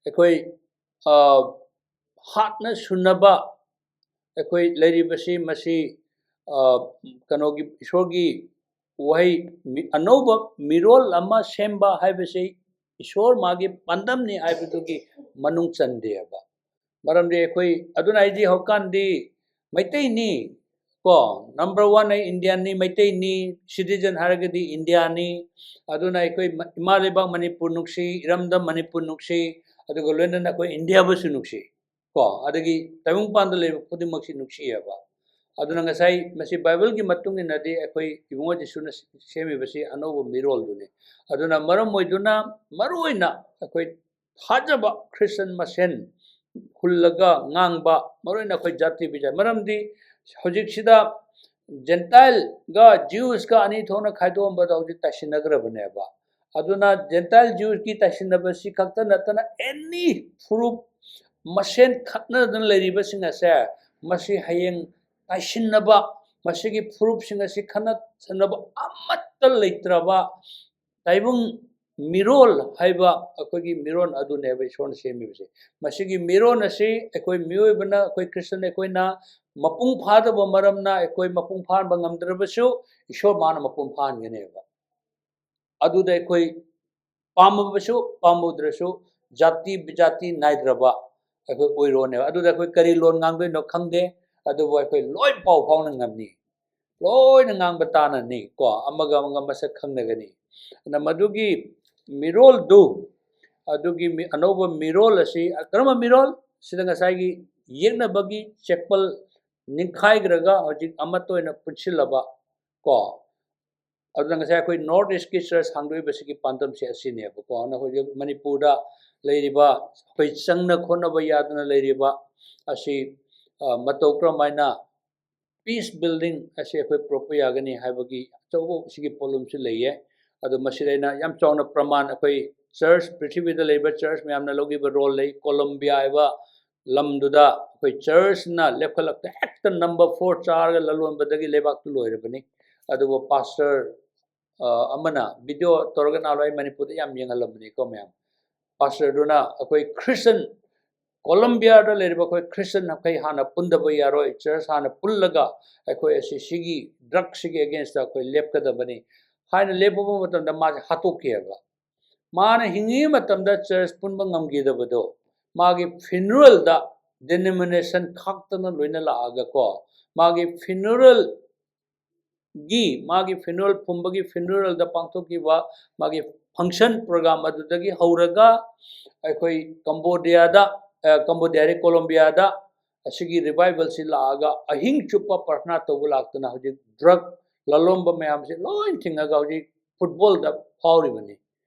ꯑꯩꯈꯣꯏ, ꯑ, ꯍꯥꯠꯅ ꯁꯨꯅꯕ ꯑꯩꯈꯣꯏ ꯂꯩꯔꯤꯕꯁꯤ ꯃꯁꯤ, ꯑ, ꯀꯩꯅꯣꯒꯤ, ꯏꯁꯣꯔꯒꯤ ꯋꯥꯍꯩ, ꯃꯤ-, ꯑꯅꯧꯕ ꯃꯤꯔꯣꯜ ꯑꯃ ꯁꯦꯝꯕ ꯍꯥꯏꯕꯁꯤ ꯏꯁꯣꯔ ꯃꯥꯒꯤ ꯄꯥꯟꯗꯝꯅꯤ ꯍꯥꯏꯕꯗꯨꯒꯤ ꯃꯅꯨꯡ ꯆꯟꯗꯦꯕ꯫ ꯃꯔꯝꯗꯤ ꯑꯩꯈꯣꯏ, ꯑꯗꯨꯅ ꯑꯩꯗꯤ ꯍꯧꯖꯤꯛꯀꯥꯟꯗꯤ ꯃꯩꯇꯩꯅꯤ, ꯀꯣ, ꯅꯝꯕꯔ ꯋꯥꯟ ꯑꯩ ꯏꯟꯗꯤꯌꯥꯟꯅꯤ, ꯃꯩꯇꯩꯅꯤ, ꯁꯤꯇꯤꯖꯟ ꯍꯥꯏꯔꯒꯗꯤ ꯏꯟꯗꯤꯌꯥꯅꯤ꯫ ꯑꯗꯨꯅ ꯑꯩꯈꯣꯏ ꯃ-, ꯏꯃꯥ ꯂꯩꯕꯥꯛ ꯃꯅꯤꯄꯨꯔ ꯅꯨꯡꯁꯤ, ꯏꯔꯝꯗꯝ ꯃꯅꯤꯄꯨꯔ ꯅꯨꯡꯁꯤ, ꯑꯗꯨꯒ ꯂꯣꯏꯅꯅ ꯑꯩꯈꯣꯏ ꯏꯟꯗꯤꯌꯥꯕꯨꯁꯨ ꯅꯨꯡꯁꯤ, ꯀꯣ, ꯑꯗꯒꯤ ꯇꯥꯏꯕꯪꯄꯥꯟꯗ ꯂꯩꯕ ꯈꯨꯗꯤꯡꯃꯛꯁꯤ ꯅꯨꯡꯁꯤꯌꯦꯕ꯫ ꯑꯗꯨꯅ ꯉꯁꯥꯏ ꯃꯁꯤ ꯕꯥꯏꯕꯜꯒꯤ ꯃꯇꯨꯡ ꯏꯟꯅꯗꯤ ꯑꯩꯈꯣꯏ ꯏꯕꯨꯡꯉꯣ ꯖꯤꯁꯨꯅ ꯁꯦꯝꯃꯤꯕꯁꯤ ꯑꯅꯧꯕ ꯃꯤꯔꯣꯜꯗꯨꯅꯤ꯫ ꯑꯗꯨꯅ ꯃꯔꯝ ꯑꯣꯏꯗꯨꯅ ꯃꯔꯨꯑꯣꯏꯅ ꯑꯩꯈꯣꯏ ꯊꯥꯖꯕ ꯈ꯭ꯔꯤꯁꯇꯟ ꯃꯁꯦꯟ ꯍꯨꯜꯂꯒ ꯉꯥꯡꯕ, ꯃꯔꯨꯑꯣꯏꯅ ꯑꯩꯈꯣꯏ ꯖꯥꯇꯤ ꯕꯤꯖꯥ-, ꯃꯔꯝꯗꯤ ꯍꯧꯖꯤꯛꯁꯤꯗ ꯖꯦꯟꯇꯥꯏꯜꯒ ꯖ꯭ꯌꯨꯁꯀ ꯑꯅꯤ ꯊꯣꯛꯅ ꯈꯥꯏꯗꯣꯛꯑꯝꯕꯗ ꯍꯧꯖꯤꯛ ꯇꯥꯏꯁꯤꯟꯅꯈ꯭ꯔꯕꯅꯦꯕ꯫ ꯑꯗꯨꯅ ꯖꯦꯟꯇꯥꯏꯜ ꯖ꯭ꯌꯨꯁꯀꯤ ꯇꯥꯏꯁꯤꯟꯅꯕꯁꯤ ꯈꯛꯇ ꯅꯠꯇꯅ ꯑꯦꯅꯤ ꯐꯨꯔꯨꯞ ꯃꯁꯦꯟ ꯈꯠꯅꯗꯨꯅ ꯂꯩꯔꯤꯕꯁꯤꯡ ꯑꯁꯦ ꯃꯁꯤ ꯍꯌꯦꯡ ꯇꯥꯏꯁꯤꯟꯅꯕ, ꯃꯁꯤꯒꯤ ꯐꯨꯔꯨꯞꯁꯤꯡ ꯑꯁꯤ ꯈꯠꯅ ꯆꯩꯅꯕ ꯑꯃꯠꯇ ꯂꯩꯇ꯭ꯔꯕ ꯇꯥꯏꯕꯪ ꯃꯤꯔꯣꯜ ꯍꯥꯏꯕ ꯑꯩꯈꯣꯏꯒꯤ ꯃꯤꯔꯣꯜ ꯑꯗꯨꯅꯦꯕ ꯏꯁꯣꯔꯅ ꯁꯦꯝꯃꯤꯕꯁꯦ꯫ ꯃꯁꯤꯒꯤ ꯃꯤꯔꯣꯜ ꯑꯁꯤ ꯑꯩꯈꯣꯏ ꯃꯤꯑꯣꯏꯕꯅ, ꯑꯩꯈꯣꯏ ꯈ꯭ꯔꯤꯁꯇꯟ ꯑꯩꯈꯣꯏꯅ ꯃꯄꯨꯡ ꯐꯥꯗꯕ ꯃꯔꯝꯅ ꯑꯩꯈꯣꯏ ꯃꯄꯨꯡ ꯐꯥꯍꯟꯕ ꯉꯝꯗ꯭ꯔꯕꯁꯨ ꯏꯁꯣꯔ ꯃꯥꯅ ꯃꯄꯨꯡ ꯐꯥꯍꯟꯒꯅꯦꯕ꯫ ꯑꯗꯨꯗ ꯑꯩꯈꯣꯏ ꯄꯥꯝꯃꯕꯁꯨ ꯄꯥꯝꯃꯨꯗ꯭ꯔꯁꯨ ꯖꯥꯇꯤ ꯕꯤꯖꯥꯇꯤ ꯅꯥꯏꯗ꯭ꯔꯕ ꯑꯩꯈꯣꯏ ꯑꯣꯏꯔꯣꯅꯦꯕ꯫ ꯑꯗꯨꯗ ꯑꯩꯈꯣꯏ ꯀꯔꯤ ꯂꯣꯟ ꯉꯥꯡꯗꯣꯏꯅꯣ ꯈꯪꯗꯦ, ꯑꯗꯨꯕꯨ ꯑꯩꯈꯣꯏ ꯂꯣꯏ ꯄꯥꯎ ꯐꯥꯎꯅ ꯉꯝꯅꯤ, ꯂꯣꯏꯅ ꯉꯥꯡꯕ ꯇꯥꯅꯅꯤ, ꯀꯣ, ꯑꯃꯒ ꯑꯃꯒ ꯃꯁꯛ ꯈꯪꯅꯒꯅꯤ꯫ ꯑꯗꯨꯅ ꯃꯗꯨꯒꯤ ꯃꯤꯔꯣꯜꯗꯨ, ꯑꯗꯨꯒꯤ ꯃꯤ-, ꯑꯅꯧꯕ ꯃꯤꯔꯣꯜ ꯑꯁꯤ ꯀꯔꯝꯕ ꯃꯤꯔꯣꯜ? ꯁꯤꯗ ꯉꯁꯥꯏꯒꯤ ꯌꯦꯛꯅꯕꯒꯤ ꯆꯦꯛꯄꯜ ꯅꯤꯡꯈꯥꯏꯈ꯭ꯔꯒ ꯍꯧꯖꯤꯛ ꯑꯃꯠꯇ ꯑꯣꯏꯅ ꯄꯨꯟꯁꯤꯜꯂꯕ, ꯀꯣ, ꯑꯗꯨꯅ ꯉꯁꯥꯏ ꯑꯩꯈꯣꯏ ꯅꯣꯔꯠ ꯏꯁꯀꯤ ꯆꯔꯆ ꯍꯥꯡꯗꯣꯛꯏꯕꯁꯤꯒꯤ ꯄꯥꯟꯗꯝꯁꯦ ꯑꯁꯤꯅꯦꯕꯀꯣ꯫ ꯑꯗꯨꯅ ꯍꯧꯖꯤꯛ ꯃꯅꯤꯄꯨꯔꯗ ꯂꯩꯔꯤꯕ ꯑꯩꯈꯣꯏ ꯆꯪꯅ ꯈꯣꯠꯅꯕ ꯌꯥꯗꯅ ꯂꯩꯔꯤꯕ ꯑꯁꯤ, ꯑ, ꯃꯇꯧ ꯀꯔꯝꯍꯥꯏꯅ ꯄꯤꯁ ꯕꯤꯜꯗꯤꯡ ꯑꯁꯤ ꯑꯩꯈꯣꯏ ꯄꯨꯔꯛꯄ ꯌꯥꯒꯅꯤ ꯍꯥꯏꯕꯒꯤ ꯑꯆꯧꯕ ꯁꯤꯒꯤ ꯄꯣꯠꯂꯨꯝꯁꯨ ꯂꯩꯌꯦ꯫ ꯑꯗꯣ ꯃꯁꯤꯗ ꯑꯩꯅ ꯌꯥꯝ ꯆꯥꯎꯅ ꯄ꯭ꯔꯃꯥꯟ, ꯑꯩꯈꯣꯏ ꯆꯔꯆ, ꯄ꯭ꯔꯤꯊꯤꯕꯤꯗ ꯂꯩꯕ ꯆꯔꯆ ꯃꯌꯥꯝꯅ ꯂꯧꯈꯤꯕ ꯔꯣꯜ ꯂꯩ꯫ ꯀꯣꯂꯝꯕꯤꯌꯥ ꯍꯥꯏꯕ ꯂꯝꯗꯨꯗ ꯑꯩꯈꯣꯏ ꯆꯔꯆꯅ ꯂꯦꯞꯈꯠꯂꯛꯇ ꯍꯦꯛꯇ ꯅꯝꯕꯔ ꯐꯣꯔ ꯆꯥꯔꯒ ꯂꯂꯣꯟꯕꯗꯒꯤ ꯂꯩꯕꯥꯛꯇꯨ ꯂꯣꯏꯔꯕꯅꯤ꯫ ꯑꯗꯨꯕꯨ ꯄꯥꯁꯇꯔ ꯑ, ꯑꯃꯅ ꯚꯤꯗꯤꯑꯣ ꯇꯧꯔꯒ ꯅꯍꯥꯟꯋꯥꯏ ꯃꯅꯤꯄꯨꯔꯗ ꯌꯥꯝ ꯌꯦꯡꯍꯜꯂꯝꯕꯅꯤꯀꯣ ꯃꯌꯥꯝ꯫ ꯄꯥꯁꯇꯔꯗꯨꯅ ꯑꯩꯈꯣꯏ ꯈ꯭ꯔꯤꯁꯇꯟ, ꯀꯣꯂꯝꯕꯤꯌꯥꯗ ꯂꯩꯔꯤꯕ ꯑꯩꯈꯣꯏ ꯈ꯭ꯔꯤꯁꯇꯟ ꯃꯈꯩ ꯍꯥꯟꯅ ꯄꯨꯟꯗꯕ ꯌꯥꯔꯣꯏ, ꯆꯔꯆ ꯍꯥꯟꯅ ꯄꯨꯜꯂꯒ ꯑꯩꯈꯣꯏ ꯑꯁꯤ ꯁꯤꯒꯤ ꯗ꯭ꯔꯒꯁꯤꯒꯤ ꯑꯦꯒꯦꯟꯁꯇ ꯑꯩꯈꯣꯏ ꯂꯦꯞꯀꯗꯕꯅꯤ ꯍꯥꯏꯅ ꯂꯦꯞꯄꯕ ꯃꯇꯝꯗ ꯃꯥꯁꯦ ꯍꯥꯠꯇꯣꯛꯈꯤꯑꯕ꯫ ꯃꯥꯅ ꯍꯤꯡꯉꯤꯉꯩ ꯃꯇꯝꯗ ꯆꯔꯆ ꯄꯨꯟꯕ ꯉꯝꯈꯤꯗꯕꯗꯣ ꯃꯥꯒꯤ ꯐꯤꯅꯔꯦꯜꯗ ꯗꯤꯅꯣꯃꯤꯅꯦꯁꯟ ꯈꯥꯛꯇꯅ ꯂꯣꯏꯅ ꯂꯥꯛꯑꯒꯀꯣ, ꯃꯥꯒꯤ ꯐꯤꯅꯔꯦꯜ ꯒꯤ ꯃꯥꯒꯤ ꯐꯤꯅꯔꯦꯜ ꯐꯨꯝꯕꯒꯤ ꯐꯤꯅꯔꯦꯜꯗ ꯄꯥꯡꯊꯣꯛꯈꯤꯕ ꯃꯥꯒꯤ ꯐꯪꯁꯟ ꯄ꯭ꯔꯣꯒ꯭ꯔꯥꯝ ꯑꯗꯨꯗꯒꯤ ꯍꯧꯔꯒ ꯑꯩꯈꯣꯏ ꯀꯝꯕꯣꯗꯤꯌꯥꯗ, ꯑ, ꯀꯝꯕꯣꯗꯤꯌꯥ ꯍꯥꯏꯔꯦ, ꯀꯣꯂꯣꯝꯕꯤꯌꯥꯗ ꯑꯁꯤꯒꯤ ꯔꯤꯚꯥꯏꯕꯜꯁꯤ ꯂꯥꯛꯑꯒ ꯑꯍꯤꯡ ꯆꯨꯞꯄ ꯄ꯭ꯔꯊꯅꯥ ꯇꯧꯕ ꯂꯥꯛꯇꯅ ꯍꯧꯖꯤꯛ ꯗ꯭ꯔꯒ ꯂꯂꯣꯟꯕ ꯃꯌꯥꯝꯁꯤ ꯂꯣꯏ ꯊꯤꯡꯉꯒ ꯍꯧꯖꯤꯛ ꯐꯨꯠꯕꯣꯜꯗ ꯐꯥꯎꯔꯤꯕꯅꯤ꯫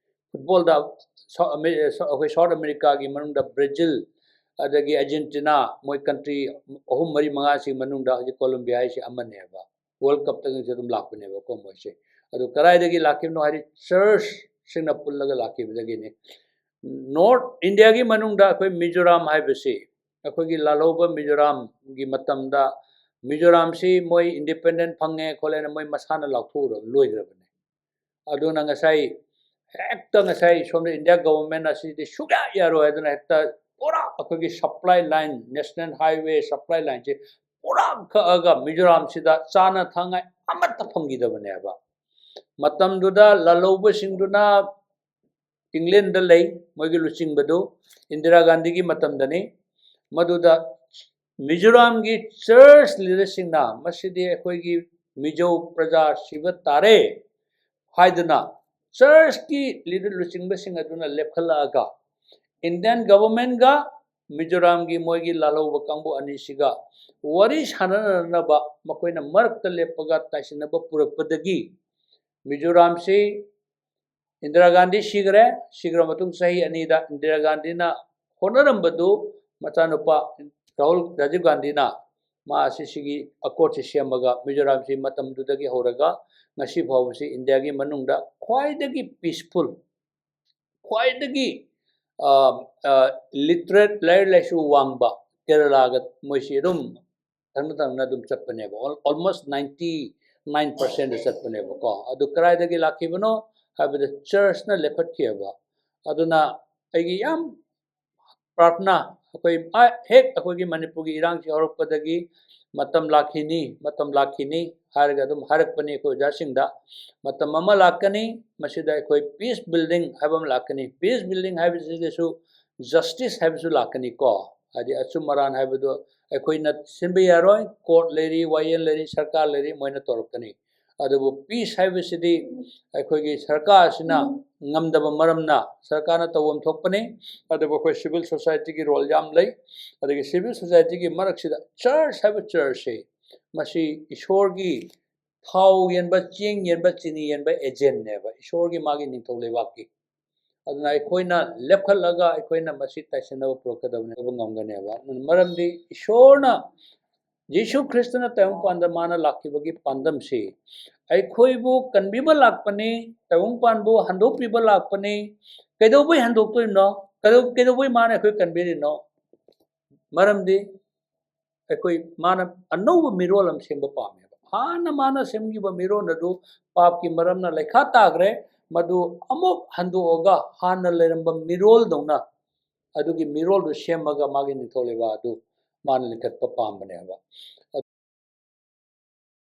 ꯐꯨꯠꯕꯣꯜꯗ ꯁꯥꯎ-, ꯑꯃꯦ-, ꯁꯥꯎ-, ꯑꯩꯈꯣꯏ ꯁꯥꯎꯠ ꯑꯃꯦꯔꯤꯀꯥꯒꯤ ꯃꯅꯨꯡꯗ ꯕ꯭ꯔꯥꯖꯤꯜ, ꯑꯗꯒꯤ ꯑꯔꯖꯦꯟꯇꯤꯅꯥ, ꯃꯣꯏ ꯀꯟꯇ꯭ꯔꯤ ꯑꯍꯨꯝ, ꯃꯔꯤ, ꯃꯉꯥꯁꯤ ꯃꯅꯨꯡꯗ ꯍꯧꯖꯤꯛ ꯀꯣꯂꯣꯝꯕꯤꯌꯥ ꯍꯥꯏꯁꯤ ꯑꯃꯅꯦꯕ꯫ ꯋꯥꯔꯜ ꯀꯞꯇꯒꯤꯁꯨ ꯑꯗꯨꯝ ꯂꯥꯛꯄꯅꯦꯕꯀꯣ ꯃꯣꯏꯁꯦ꯫ ꯑꯗꯨ ꯀꯗꯥꯏꯗꯒꯤ ꯂꯥꯛꯈꯤꯕꯅꯣ ꯍꯥꯏꯗꯤ ꯆꯔꯆꯁꯤꯡꯅ ꯄꯨꯜꯂꯒ ꯂꯥꯛꯈꯤꯕꯗꯒꯤꯅꯤ꯫ ꯅꯣꯔꯠ ꯏꯟꯗꯤꯌꯥꯒꯤ ꯃꯅꯨꯡꯗ ꯑꯩꯈꯣꯏ ꯃꯤꯖꯣꯔꯥꯝ ꯍꯥꯏꯕꯁꯤ, ꯑꯩꯈꯣꯏꯒꯤ ꯂꯥꯜꯍꯧꯕ ꯃꯤꯖꯣꯔꯥꯝꯒꯤ ꯃꯇꯝꯗ ꯃꯤꯖꯣꯔꯥꯝꯁꯤ ꯃꯣꯏ ꯏꯟꯗꯤꯄꯦꯟꯗꯦꯟ ꯐꯪꯉꯦ ꯈꯣꯠꯂꯦꯅ ꯃꯣꯏ ꯃꯁꯥꯅ ꯂꯥꯎꯊꯣꯛꯎꯔꯕ ꯂꯣꯏꯈ꯭ꯔꯕꯅꯦ꯫ ꯑꯗꯨꯅ ꯉꯁꯥꯏ ꯍꯦꯛꯇ ꯉꯁꯥꯏ ꯁꯣꯝꯗ ꯏꯟꯗꯤꯌꯥ ꯒꯣꯚꯔꯟꯃꯦꯟꯠ ꯑꯁꯤꯗꯤ ꯁꯨꯛꯌꯥ ꯌꯥꯔꯣꯏ ꯍꯥꯏꯗꯅ ꯍꯦꯛꯇ ꯄꯨꯔꯥ ꯑꯩꯈꯣꯏꯒꯤ supply line, national highway supply ꯂꯥꯏꯟꯁꯦ ꯄꯨꯔꯥ ꯀꯛꯑꯒ ꯃꯤꯖꯣꯔꯥꯝꯁꯤꯗ ꯆꯥꯅ ꯊꯛꯅꯉꯥꯏ ꯑꯃꯠꯇ ꯐꯪꯈꯤꯗꯕꯅꯦꯕ꯫ ꯃꯇꯝꯗꯨꯗ ꯂꯥꯜꯍꯧꯕꯁꯤꯡꯗꯨꯅ ꯏꯪꯂꯦꯟꯗ ꯂꯩ, ꯃꯣꯏꯒꯤ ꯂꯨꯆꯤꯡꯕꯗꯨ ꯏꯟꯗꯤꯔꯥ ꯒꯥꯟꯙꯤꯒꯤ ꯃꯇꯝꯗꯅꯤ꯫ ꯃꯗꯨꯗ ꯃꯤꯖꯣꯔꯥꯝꯒꯤ ꯆꯔꯆ ꯂꯤꯗꯔꯁꯤꯡꯅ ꯃꯁꯤꯗꯤ ꯑꯩꯈꯣꯏꯒꯤ ꯃꯤꯖꯣ ꯄ꯭ꯔꯖꯥ ꯁꯤꯕ ꯇꯥꯔꯦ ꯍꯥꯏꯗꯨꯅ ꯆꯔꯆꯀꯤ ꯂꯤꯗꯔ ꯂꯨꯆꯤꯡꯕꯁꯤꯡ ꯑꯗꯨꯅ ꯂꯦꯞꯈꯠꯂꯛꯑꯒ ꯏꯟꯗꯤꯌꯥꯟ ꯒꯚꯔꯟꯃꯦꯟꯠꯒ ꯃꯤꯖꯣꯔꯥꯝꯒꯤ ꯃꯣꯏꯒꯤ ꯂꯥꯜꯍꯧꯕ ꯀꯥꯡꯕꯨ ꯑꯅꯤꯁꯤꯒ ꯋꯥꯔꯤ ꯁꯥꯟꯅꯅꯅꯕ ꯃꯈꯣꯏꯅ ꯃꯔꯛꯇ ꯂꯦꯞꯄꯒ ꯇꯥꯏꯁꯤꯟꯅꯕ ꯄꯨꯔꯛꯄꯗꯒꯤ ꯃꯤꯖꯣꯔꯥꯝꯁꯤ ꯏꯟꯗꯤꯔꯥ ꯒꯥꯟꯙꯤ ꯁꯤꯈ꯭ꯔꯦ꯫ ꯁꯤꯈ꯭ꯔ ꯃꯇꯨꯡ ꯆꯍꯤ ꯑꯅꯤꯗ ꯏꯟꯗꯤꯔꯥ ꯒꯥꯟꯙꯤꯅ ꯍꯣꯠꯅꯔꯝꯕꯗꯨ ꯃꯆꯥꯅꯨꯄꯥ ꯔꯥꯍꯨꯜ ꯔꯥꯖꯤꯕ ꯒꯥꯟꯙꯤꯅ ꯃꯥ ꯑꯁꯤ ꯁꯤꯒꯤ ꯑꯦꯀꯣꯔꯗꯁꯤ ꯁꯦꯝꯃꯒ ꯃꯤꯖꯣꯔꯥꯝꯁꯤ ꯃꯇꯝꯗꯨꯗꯒꯤ ꯍꯧꯔꯒ ꯉꯁꯤ ꯐꯥꯎꯕꯁꯤ ꯏꯟꯗꯤꯌꯥꯒꯤ ꯃꯅꯨꯡꯗ ꯈ꯭ꯋꯥꯏꯗꯒꯤ ꯄꯤꯁꯐꯨꯜ, ꯈ꯭ꯋꯥꯏꯗꯒꯤ ꯂꯤꯇꯔꯦꯠ, ꯂꯥꯏꯔꯤꯛ ꯂꯥꯏꯁꯨ ꯋꯥꯡꯕ ꯀꯦꯔꯂꯥꯒ ꯃꯣꯏꯁꯤ ꯑꯗꯨꯝ ꯊꯪꯅ ꯊꯪꯅ ꯑꯗꯨꯝ ꯆꯠꯄꯅꯦꯕ꯫ ꯑꯣꯜꯃꯣꯁ ꯅꯥꯏꯟꯇꯤ ꯅꯥꯏꯟ ꯄꯥꯔꯁꯦꯟꯗ ꯆꯠꯄꯅꯦꯕꯀꯣ꯫ ꯑꯗꯨ ꯀꯗꯥꯏꯗꯒꯤ ꯂꯥꯛꯈꯤꯕꯅꯣ ꯍꯥꯏꯕꯗ ꯆꯔꯆꯅ ꯂꯦꯞꯈꯠꯈꯤꯑꯕ꯫ ꯑꯗꯨꯅ ꯑꯩꯒꯤ ꯌꯥꯝ ꯄ꯭ꯔꯥꯔꯊꯅꯥ, ꯑꯩꯈꯣꯏ ꯍꯦꯛ ꯑꯩꯈꯣꯏꯒꯤ ꯃꯅꯤꯄꯨꯔꯒꯤ ꯏꯔꯥꯡꯁꯤ ꯍꯧꯔꯛꯄꯗꯒꯤ ꯃꯇꯝ ꯂꯥꯛꯈꯤꯅꯤ, ꯃꯇꯝ ꯂꯥꯛꯈꯤꯅꯤ ꯍꯥꯏꯔꯒ ꯑꯗꯨꯝ ꯍꯥꯏꯔꯛꯄꯅꯤ ꯑꯩꯈꯣꯏ ꯑꯣꯖꯥꯁꯤꯡꯗ꯫ ꯃꯇꯝ ꯑꯃ ꯂꯥꯛꯀꯅꯤ, ꯃꯁꯤꯗ ꯑꯩꯈꯣꯏ ꯄꯤꯁ ꯕꯤꯜꯗꯤꯡ ꯍꯥꯏꯕ ꯑꯃ ꯂꯥꯛꯀꯅꯤ꯫ ꯄꯤꯁ ꯕꯤꯜꯗꯤꯡ ꯍꯥꯏꯕꯁꯤꯗꯁꯨ ꯖꯁꯇꯤꯁ ꯍꯥꯏꯕꯁꯨ ꯂꯥꯛꯀꯅꯤꯀꯣ꯫ ꯍꯥꯏꯗꯤ ꯑꯆꯨꯝ ꯑꯔꯥꯟ ꯍꯥꯏꯕꯗꯣ ꯑꯩꯈꯣꯏꯅ ꯁꯤꯟꯕ ꯌꯥꯔꯣꯏ, ꯀꯣꯔꯠ ꯂꯩꯔꯤ, ꯋꯥꯌꯦꯜ ꯂꯩꯔꯤ, ꯁꯔꯀꯥꯔ ꯂꯩꯔꯤ, ꯃꯣꯏꯅ ꯇꯧꯔꯛꯀꯅꯤ꯫ ꯑꯗꯨꯕꯨ ꯄꯤꯁ ꯍꯥꯏꯕꯁꯤꯗꯤ ꯑꯩꯈꯣꯏꯒꯤ ꯁꯔꯀꯥꯔꯁꯤꯅ ꯉꯝꯗꯕ ꯃꯔꯝꯅ ꯁꯔꯀꯥꯔꯅ ꯇꯧꯐꯝ ꯊꯣꯛꯄꯅꯤ꯫ ꯑꯗꯨꯕꯨ ꯑꯩꯈꯣꯏ ꯁꯤꯚꯤꯜ ꯁꯣꯁꯥꯏꯇꯤꯒꯤ ꯔꯣꯜ ꯌꯥꯝ ꯂꯩ꯫ ꯑꯗꯒꯤ ꯁꯤꯚꯤꯜ ꯁꯣꯁꯥꯏꯇꯤꯒꯤ ꯃꯔꯛꯁꯤꯗ ꯆꯔꯆ ꯍꯥꯏꯕ ꯆꯔꯆꯁꯦ, ꯃꯁꯤ ꯏꯁꯣꯔꯒꯤ ꯊꯥꯎ ꯌꯦꯟꯕ, ꯆꯦꯡ ꯌꯦꯟꯕ, ꯆꯤꯅꯤ ꯌꯦꯟꯕ ꯑꯦꯖꯦꯟꯅꯦꯕ, ꯏꯁꯣꯔꯒꯤ, ꯃꯥꯒꯤ ꯅꯤꯡꯊꯧ ꯂꯩꯕꯥꯛꯀꯤ꯫ ꯑꯗꯨꯅ ꯑꯩꯈꯣꯏꯅ ꯂꯦꯞꯈꯠꯂꯒ ꯑꯩꯈꯣꯏꯅ ꯃꯁꯤ ꯇꯥꯏꯁꯤꯟꯅꯕ ꯄꯨꯔꯛꯀꯗꯕꯅꯤ ꯍꯥꯏꯕ ꯉꯝꯒꯅꯦꯕ꯫ ꯃꯔꯝꯗꯤ ꯏꯁꯣꯔꯅ, ꯖꯤꯁꯨ ꯈ꯭ꯔꯤꯁꯇꯅ ꯇꯥꯏꯕꯪꯄꯥꯟꯗ ꯃꯥꯅ ꯂꯥꯛꯈꯤꯕꯒꯤ ꯄꯥꯟꯗꯝꯁꯤ ꯑꯩꯈꯣꯏꯕꯨ ꯀꯟꯕꯤꯕ ꯂꯥꯛꯄꯅꯤ, ꯇꯥꯏꯕꯪꯄꯥꯟꯕꯨ ꯍꯟꯗꯣꯛꯄꯤꯕ ꯂꯥꯛꯄꯅꯤ꯫ ꯀꯩꯗꯧꯕꯩ ꯍꯟꯗꯣꯛꯇꯣꯏꯅꯣ? ꯀꯩꯗꯧ-, ꯀꯩꯗꯧꯕꯩ ꯃꯥꯅ ꯑꯩꯈꯣꯏ ꯀꯟꯕꯤꯔꯤꯅꯣ? ꯃꯔꯝꯗꯤ ꯑꯩꯈꯣꯏ, ꯃꯥꯅ ꯑꯅꯧꯕ ꯃꯤꯔꯣꯜ ꯑꯃ ꯁꯦꯝꯕ ꯄꯥꯝꯃꯦꯕ꯫ ꯍꯥꯟꯅ ꯃꯥꯅ ꯁꯦꯝꯈꯤꯕ ꯃꯤꯔꯣꯜ ꯑꯗꯨ ꯄꯥꯞꯀꯤ ꯃꯔꯝꯅ ꯂꯩꯈꯥ ꯇꯥꯈ꯭ꯔꯦ, ꯃꯗꯨ ꯑꯃꯨꯛ ꯍꯟꯗꯣꯛꯑꯒ ꯍꯥꯟꯅ ꯂꯩꯔꯝꯕ ꯃꯤꯔꯣꯜꯗꯧꯅ ꯑꯗꯨꯒꯤ ꯃꯤꯔꯣꯜꯗꯨ ꯁꯦꯝꯃꯒ ꯃꯥꯒꯤ ꯅꯤꯡꯊꯧ ꯂꯩꯕꯥꯛ ꯑꯗꯨ ꯃꯥꯅ ꯂꯤꯡꯈꯠꯄ ꯄꯥꯝꯕꯅꯦꯕ꯫